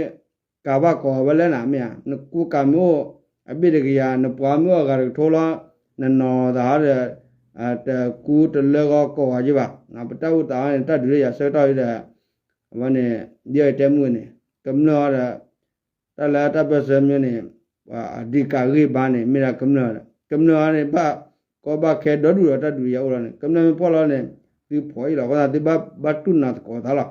ကၤဘၣ်ကိးဝဲလဲၣ်နၤမ့ၢ်ဧါ နကူကၤမ့ၢ်အိၣ် အဘ့ၣ်တကယၤ နပှၤမ့ၢ်အိၣ်အဂၤတကထိလီၤ နနီၤသးဟီဒီး တကူတလၢဂီၤကိးဂၤယ့ၢ်ဘၣ်. ပတၢ်အိၣ်သးဟီန့ၣ် တၢ်ဒုးလၢယၤဆၢကတီၢ်အံၤဒီး အဝဲန့ၣ် ဒ်အတဲမုၢ်န့ၣ် ကမျၢၢ်ဟီဒီး တၢ်လၢတၢ်ပၢၢ်ဆၢမ့ၢ်န့ၣ် အဓိကဂ့ၢ်ဘါန့ၣ် မ့ၢ်ဒၣ်ကမျၢၢ်ဒီး ကမျၢၢ်ဟီန့ၣ် ဘၣ်ကီဘၣ်ခဲဒီဒူၣ်ဒီးတၢ်ဒုးယၤအိၣ်လီၤန့ၣ် ကမျၢၢ်မ့ၢ်ဖှီၣ်လီၤန့ၣ် သုဖှီၣ်အံၤလီၤ အဃိသတးသုဘၣ်တူၢ်နးသကိးသးလီၤ.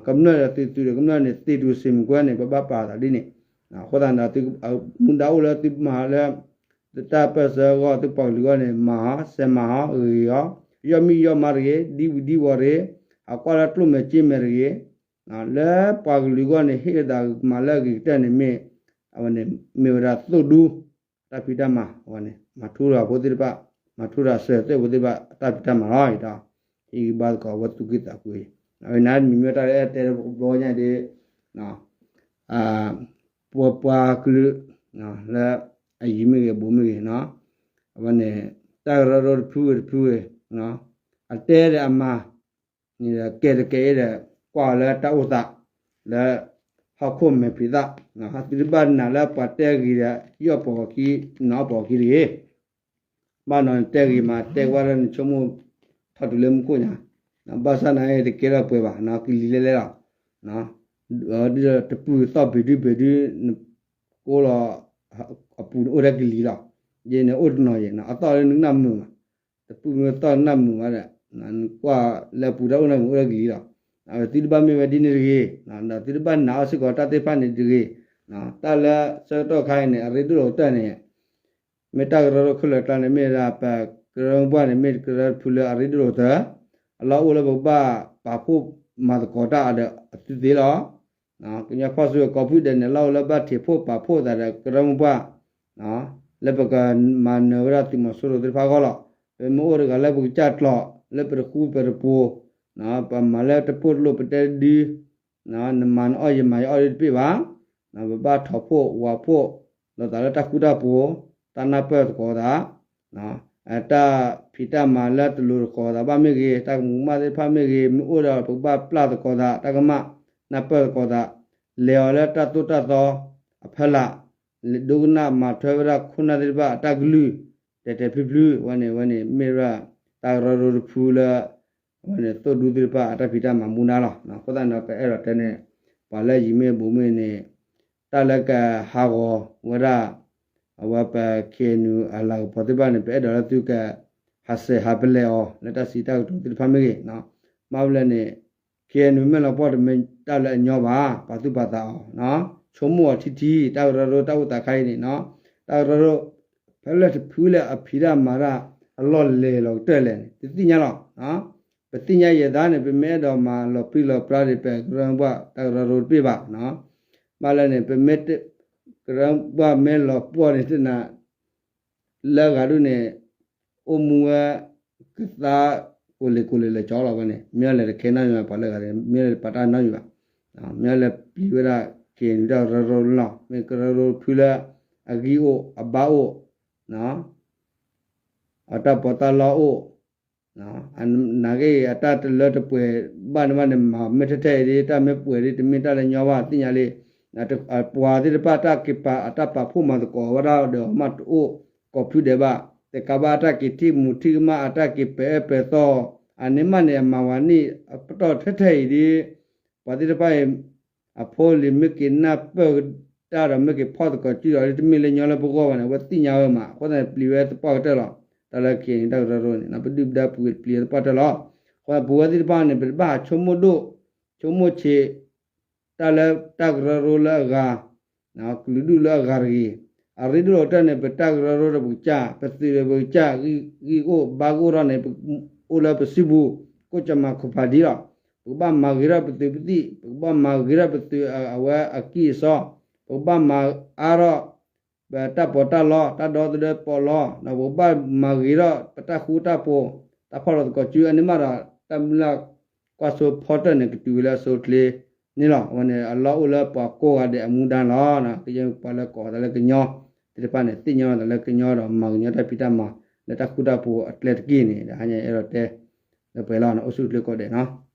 ကမျၢၢ်ဒီးသုသုးဒီးကမျၢၢ်န့ၣ် သ့ၣ်တူၢ်စ့ၢ်မုၢ်ကွဲန့ၣ် ပဘၣ်ပာ်သးဒ်န့ၣ် အဃိသတးန့ၣ်ဒီး မူဒါအိၣ်လၢသုမၤလၢ သုတၢ်ပၢၢ်ဆၢအဂီၢ် သုပှၤကလုာ်အဂီၢ်န့ၣ် မၤဟီ စဲးမၤဟီ ဂ့ၤဟီ ယီၢ်မံယီၢ်မါတဂ့ၤ ဒံဝံၤဒံဝီၤတဂ့ၤ အကွၢ်လၢကျိၣ်မဲာ်စ့မဲာ်တဂ့ၤ လၢပှၤကလုာ်အဂီၢ်န့ၣ် ဟ့ၣ်လီၤသးမၤလၢအဂ့ၤကတၢၢ်န့ၣ်မ့ၢ် အဝဲန့ၣ် မ့ၢ်ဝဲဒၣ်သိၣ်ဒူ တၢ်ဖံးတၢ်မၤ အဝဲန့ၣ် မၤထူရၤဖိသ့ၣ်တဖၣ် မၤထူရၤစၢၤသ့ၣ်ဖိသ့ၣ်တဖၣ် တၢ်ဖံးတၢ်မၤလီၤ အံၤဒီး ဟံၣ်ဘါသကိးဝဲသူၣ်က့သးကွံ အဝဲန့ၣ်မ့မ့ၢ်တၢ်လၢအဲၣ်တဲတဘျီညါဒ် ပှၤပှၤကလုာ် လၢအယံၤမ့ၢ်ဂ့ၤ ဘူးမ့ၢ်ဂ့ၤ အဝဲန့ၣ် တၢ်ကရၢကရိတဖုဂ့ၤတဖုဂ့ၤ အတဲဒီးအမၤ န့ၣ်ဒီးကဲတကဲအံၤဒီး ကွၢ်အီၤလၢတၢ်အိၣ်သး လၢ ဟီၣ်ခိၣ်မဲာ်ဖံးသၣ် သုတဘၣ်နာ်လၢပှၤတဲဂ့ၤဒီး ယီၢ်ပှၤဂီၤခံ နီၢ်ပှၤဂီၤခံတဂ့ၤ ဘၣ်နီၤနတဲဂ့ၤမး တဲကွၢ်လၢနဆိကမိၣ် ထီၣ်တုၤလၢမူခိၣ်ညါ ဘၣ်ဆၣ်နၤတကဲထီၣ်ပှဲၤဘၣ် ကလံၤလဲၤလဲၤလီၤ ဒ်ဒီးတပုၢ်သီၣ်ဘ့ၣ်ဒုဘ့ၣ်ဒု နကိးလီၤ အပူၤန့ၣ်အိၣ်ထဲကလံၤလီၤ ယဲန့ၣ်အိၣ်တနီၤယဲၢ် အသီၣ်လၢနကနၣ်မုာ်မး တပုၢ်မ့ၢ်သီၣ်နၢ်မုာ်ဘၣ်ဒီး နကွၢ်လၢအပူၤတၢ်အိၣ်နၢ်မုာ်အိၣ်ထဲကလံၤလီၤ သုတဘၣ်မ့ၢ်ဝဲဒ်န့ၣ်တဂ့ၤ ဒီးသုတဘၣ်နာ်အီၤစ့ၢ်ကီးတၢ်သ့ၣ်တဖၣ်န့ၣ်တဂ့ၤ တၢ်လၢဆၢကတီၢ်ခါအံၤန့ၣ် အရ့ဒိၣ်လီၤကတၢၢ်န့ၣ် မ့ၢ်တၢ်ကရၢကရိခဲလၢာ်ကျါန့ၣ် မ့ၢ်ဒၣ်ပကရၢမိၢ်ပှၢ်န့ၣ် မ့ၢ်ကရၢတဖုလၢအရ့ဒိၣ်လီၤကတၢၢ် အလီၢ်အိၣ်လၢပကဘၣ်ပာ်ဖှိၣ်မၤသကိးတၢ်ဒီးအသုသ့လီၤ ကညီဖီၣ်စုကီၢ်ဖုၣ်ဒဲးန့ၣ် လီၢ်အိၣ်လၢဘၣ်ထံးဖှိၣ်ပာ်ဖှိၣ်သးဒီးကရၢမိၢ်ပှၢ် လၢပကမၤနၢၤဝဲဒၣ်သုးမီၤစိရိၤသ့ၣ်တဖၣ်အဂီၢ်လီၤ. ပမ့ၢ်အိၣ်တဂၤလၢပကစၢ်ကျိာ် လၢပတဃူပတဖိး ပမၤလၢတပိၢ်တလိၣ်ပတဲဒု နမၤနအီၣ်ယမၤယအီၣ်ဒ်တပ့ၢ်ဘၣ်. ပဘၣ်ထီၣ်ဖှိၣ်ဝးဖှိၣ်လိာ်သးလၢတၢ်ဃူတၢ်ဖိး, တၢ်နၢ်ပၢၢ်သကိးသး, တၢ်ဖံးတၢ်မၤလၢတလိၤတကိးသးဘၣ်မ့ၢ်ဂ့ၤ, တၢ်ကမူးကမၣ်သ့ၣ်တဖၣ်မ့ၢ်ဂ့ၤ, မ့ၢ်အိၣ်ဒီးပကဘၣ်ပျၢ်သကိးသး တၢ်ကမၣ်နၢ်ပၢၢ်သကိးသး, လဲၤအီၤလၢတၢ်သိၣ်တၢ်သီအဖီလာ်, ဒိကနၣ်မၤထွဲဝဲဒၣ်ခိၣ်နၢ်သ့ၣ်တဖၣ်အတၢ်ကလုၢ် တဲာ်တဲာ်ဖျုဖျု ဝဲန့ၣ်ဝဲန့ၣ် မ့ၢ်ဝဲဒၣ်တၢ်ကရၢကရိတဖုလၢ အဝဲန့ၣ်သိၣ်ဒူသ့ၣ်တဖၣ်အတၢ်ဖံးတၢ်မၤမူဒါလီၤ. အဃိသတးန့ၣ် ပအဲၣ်ဒိးတဲန့ၣ် ပှၤလၢယံၤမ့ၢ်ဘူးမ့ၢ်န့ၣ် တၢ်လၢကဟးဂီၤဝဲဒၣ် အဝဲပ ခ့ၣ်အဲၣ်ယူၣ် အလၤကပီၤသ့ၣ်တဖၣ်န့ၣ် ပအဲၣ်ဒိးလၢသုကဟးဆှဲးဟးပလဲၤအီၤ လၢတၢ်စံးတၢ်ကတိၤသ့ၣ်တဖၣ်မ့ၢ်ဂ့ၤ, မ့ၢ်ဝဲလဲၣ်န့ၣ် ခ့ၣ်အဲၣ်ယူၣ် မဲာ်လီၤပှီၢ်တမ့ၢ်တၢ်လၢအညီဘၣ်, ပာ်သူၣ်ပာ်သးအီၤ, ဆိကမိၣ်အီၤထံထံ တၢ်ကရၢကရိတၢ်အိၣ်သးခါအံၤန့ၣ်, တၢ်ကရၢကရိ ဖဲလဲၣ်တဖုလၢအဖံးတၢ်မၤတၢ်အလီၢ်လဲၤလီၤကတၢၢ်လဲၣ်န့ၣ် တသ့ၣ်ညါလီၤ. ပသ့ၣ်ညါယဲၢ်သးန့ၣ် ပမ့ၢ်အဲၣ်ဒိးမၤလီၤပြံလီၤပြါဒံး ပကရၢမိၢ်ပှၢ်တၢ်ကရၢကရိတဘ့ၣ်ဘၣ်. ဘၣ်လဲၣ်န့ၣ် ပမ့ၢ် ကရၢမိၢ်ပှၢ်မ့ၢ်လီၤပှီၢ်န့ၣ် တနာ် လၢအဂၤဒ်န့ၣ် အိၣ်မူဝဲ ကသါ ကိၢ်လ့ၤကိၢ်လ့ၤလၢာ်ကၠီလီၤဝဲန့ၣ် မ့ၢ်လဲၣ်တခဲနီတမံၤဘၣ် ပှၤလၢအဂၤန့ၣ် မ့ၢ်လဲၣ်တပာ်တၢ်နီတမံၤဘၣ်. မ့ၢ်လဲၣ်ပျံၤဝဲဒၣ် ခ့ၣ်အဲၣ်ယူၣ် တၢ်ကရၢကရိလီၤ. မ့ၢ်ကရၢကရိတဖုလၢ အဂံၢ်အိၣ်အဘါအိၣ် အတၢ်ပီးတၢ်လီအိၣ် နာ်က့အတၢ်တလၢတပှဲၤဘၣ်န့ၣ်ဘၣ်န့ၣ် မၤမ့ၢ်ထဲထဲအံၤဒ် တၢ်မ့ၢ်ပှဲၤဒ် တမ့ၢ်တၢ်လၢညီဘၣ် သ့ၣ်ညါလံ. ပှၤသ့ၣ်တဖၣ်တၢ်က့ၤပာ် အတၢ်ပာ်ဖှိၣ်မၤသကိးဝဲဒၣ်ဒီးမ့ၢ်တအိၣ်ကိးဖုဒဲးဘၣ်. တကးဘၣ်အတၢ်က့ၤထံၣ်မူးထံၣ်ကမၣ် အတၢ်က့ၤပဲာ်အၢပဲာ်သီၣ် အန့ၣ်မးန့ၣ် အမၤဝဲန့ၣ် အပတီၢ်ထဲထဲအံၤဒီး ပှၤသ့ၣ်တဖၣ်အံၤ အဖိလံၤမ့ၢ်က့ၤနၢ်ပၢၢ်တၢ်ဒီး မ့ၢ်က့ၤဖီၣ်သကိးစုဒီး တမ့ၢ်လၢညီလၢပဂီၢ်ဘၣ်န့ၣ် အဝဲသ့ၣ်ညါဝဲမး. အဃိသတးန့ၣ် ပျံၤဝဲသပှၢ်ကတၢၢ်လီၤ. တၢ်လၢ KNU တၢ်ကရၢကရိန့ၣ် ပဒုၣ်ပဒါပူၤ ပျံၤဝဲသပှၢ်ကတၢၢ်လီၤ. အဃိပဝဲသ့ၣ်တဖၣ်န့ၣ် ပတဘၣ်ဟးဆိကမိၣ်ဒိၣ် ဆိကမိၣ်ဆံး တၢ်လၢတၢ်ကရၢကရိလၢအဂၤ ကလုာ်ဒူၣ်လၢအဂၤတဂ့ၤ. အရ့ဒိၣ်လီၤကတၢၢ်န့ၣ် ပတၢ်ကရၢကရိဒီးပကစၢ်, ပသုးဒီးပကစၢ်, ဂံၢ်အိၣ်ဘါကအိၣ်ထီၣ်န့ၣ် ပအိၣ်လၢပစုပူၤ, ကိၣ်ကမၤခိၣ်ဖးဒံလီၤ. ပကဘၣ်မၤဂ့ၤထီၣ်ပသုးပသံၣ်, ပကဘၣ်မၤဂ့ၤထီၣ်ပသုးအဝဲအကံၢ်အစီ, ပကဘၣ်မၤအါထီၣ် ပတၢ်ပီးတၢ်လီ, တၢ်ဒီသဒၢပီးလီ, ဒီးပကဘၣ်မၤဂ့ၤထီၣ်ပတၢ်ဃူတၢ်ဖိး, တၢ်ဖီၣ်လိာ်သကိးစု အန့ၣ်မးဒီး တၢ်မုၢ်လၢ်ကွၢ်စိဖီတၢၢ်န့ၣ် ကတုၤဝဲလၢအဆိအချ့န့ၣ်လီၤ. အဝဲန့ၣ် အလီၢ်အိၣ်လၢပှၤကိးဂၤဒဲးအမူဒါန့ၣ်လီၤ. ကယဲၢ်ပှၤလၢကိးသးလၢကညီသ့ၣ်တဖၣ်န့ၣ် သ့ၣ်ညါလီၤသးလၢကညီဒီး မၤကညီတၢ်ဖံးတၢ်မၤလၢတၢ်ဃူတၢ်ဖိးအကျဲတက့ၢ်န့ၣ် ဒီးဟါညါအဲၣ်ဒိးတဲလၢပှဲၤလီၤန့ၣ် အိၣ်ဆူၣ်အိၣ်ချ့ကိးဂၤဒဲးန့ၣ်လီၤ.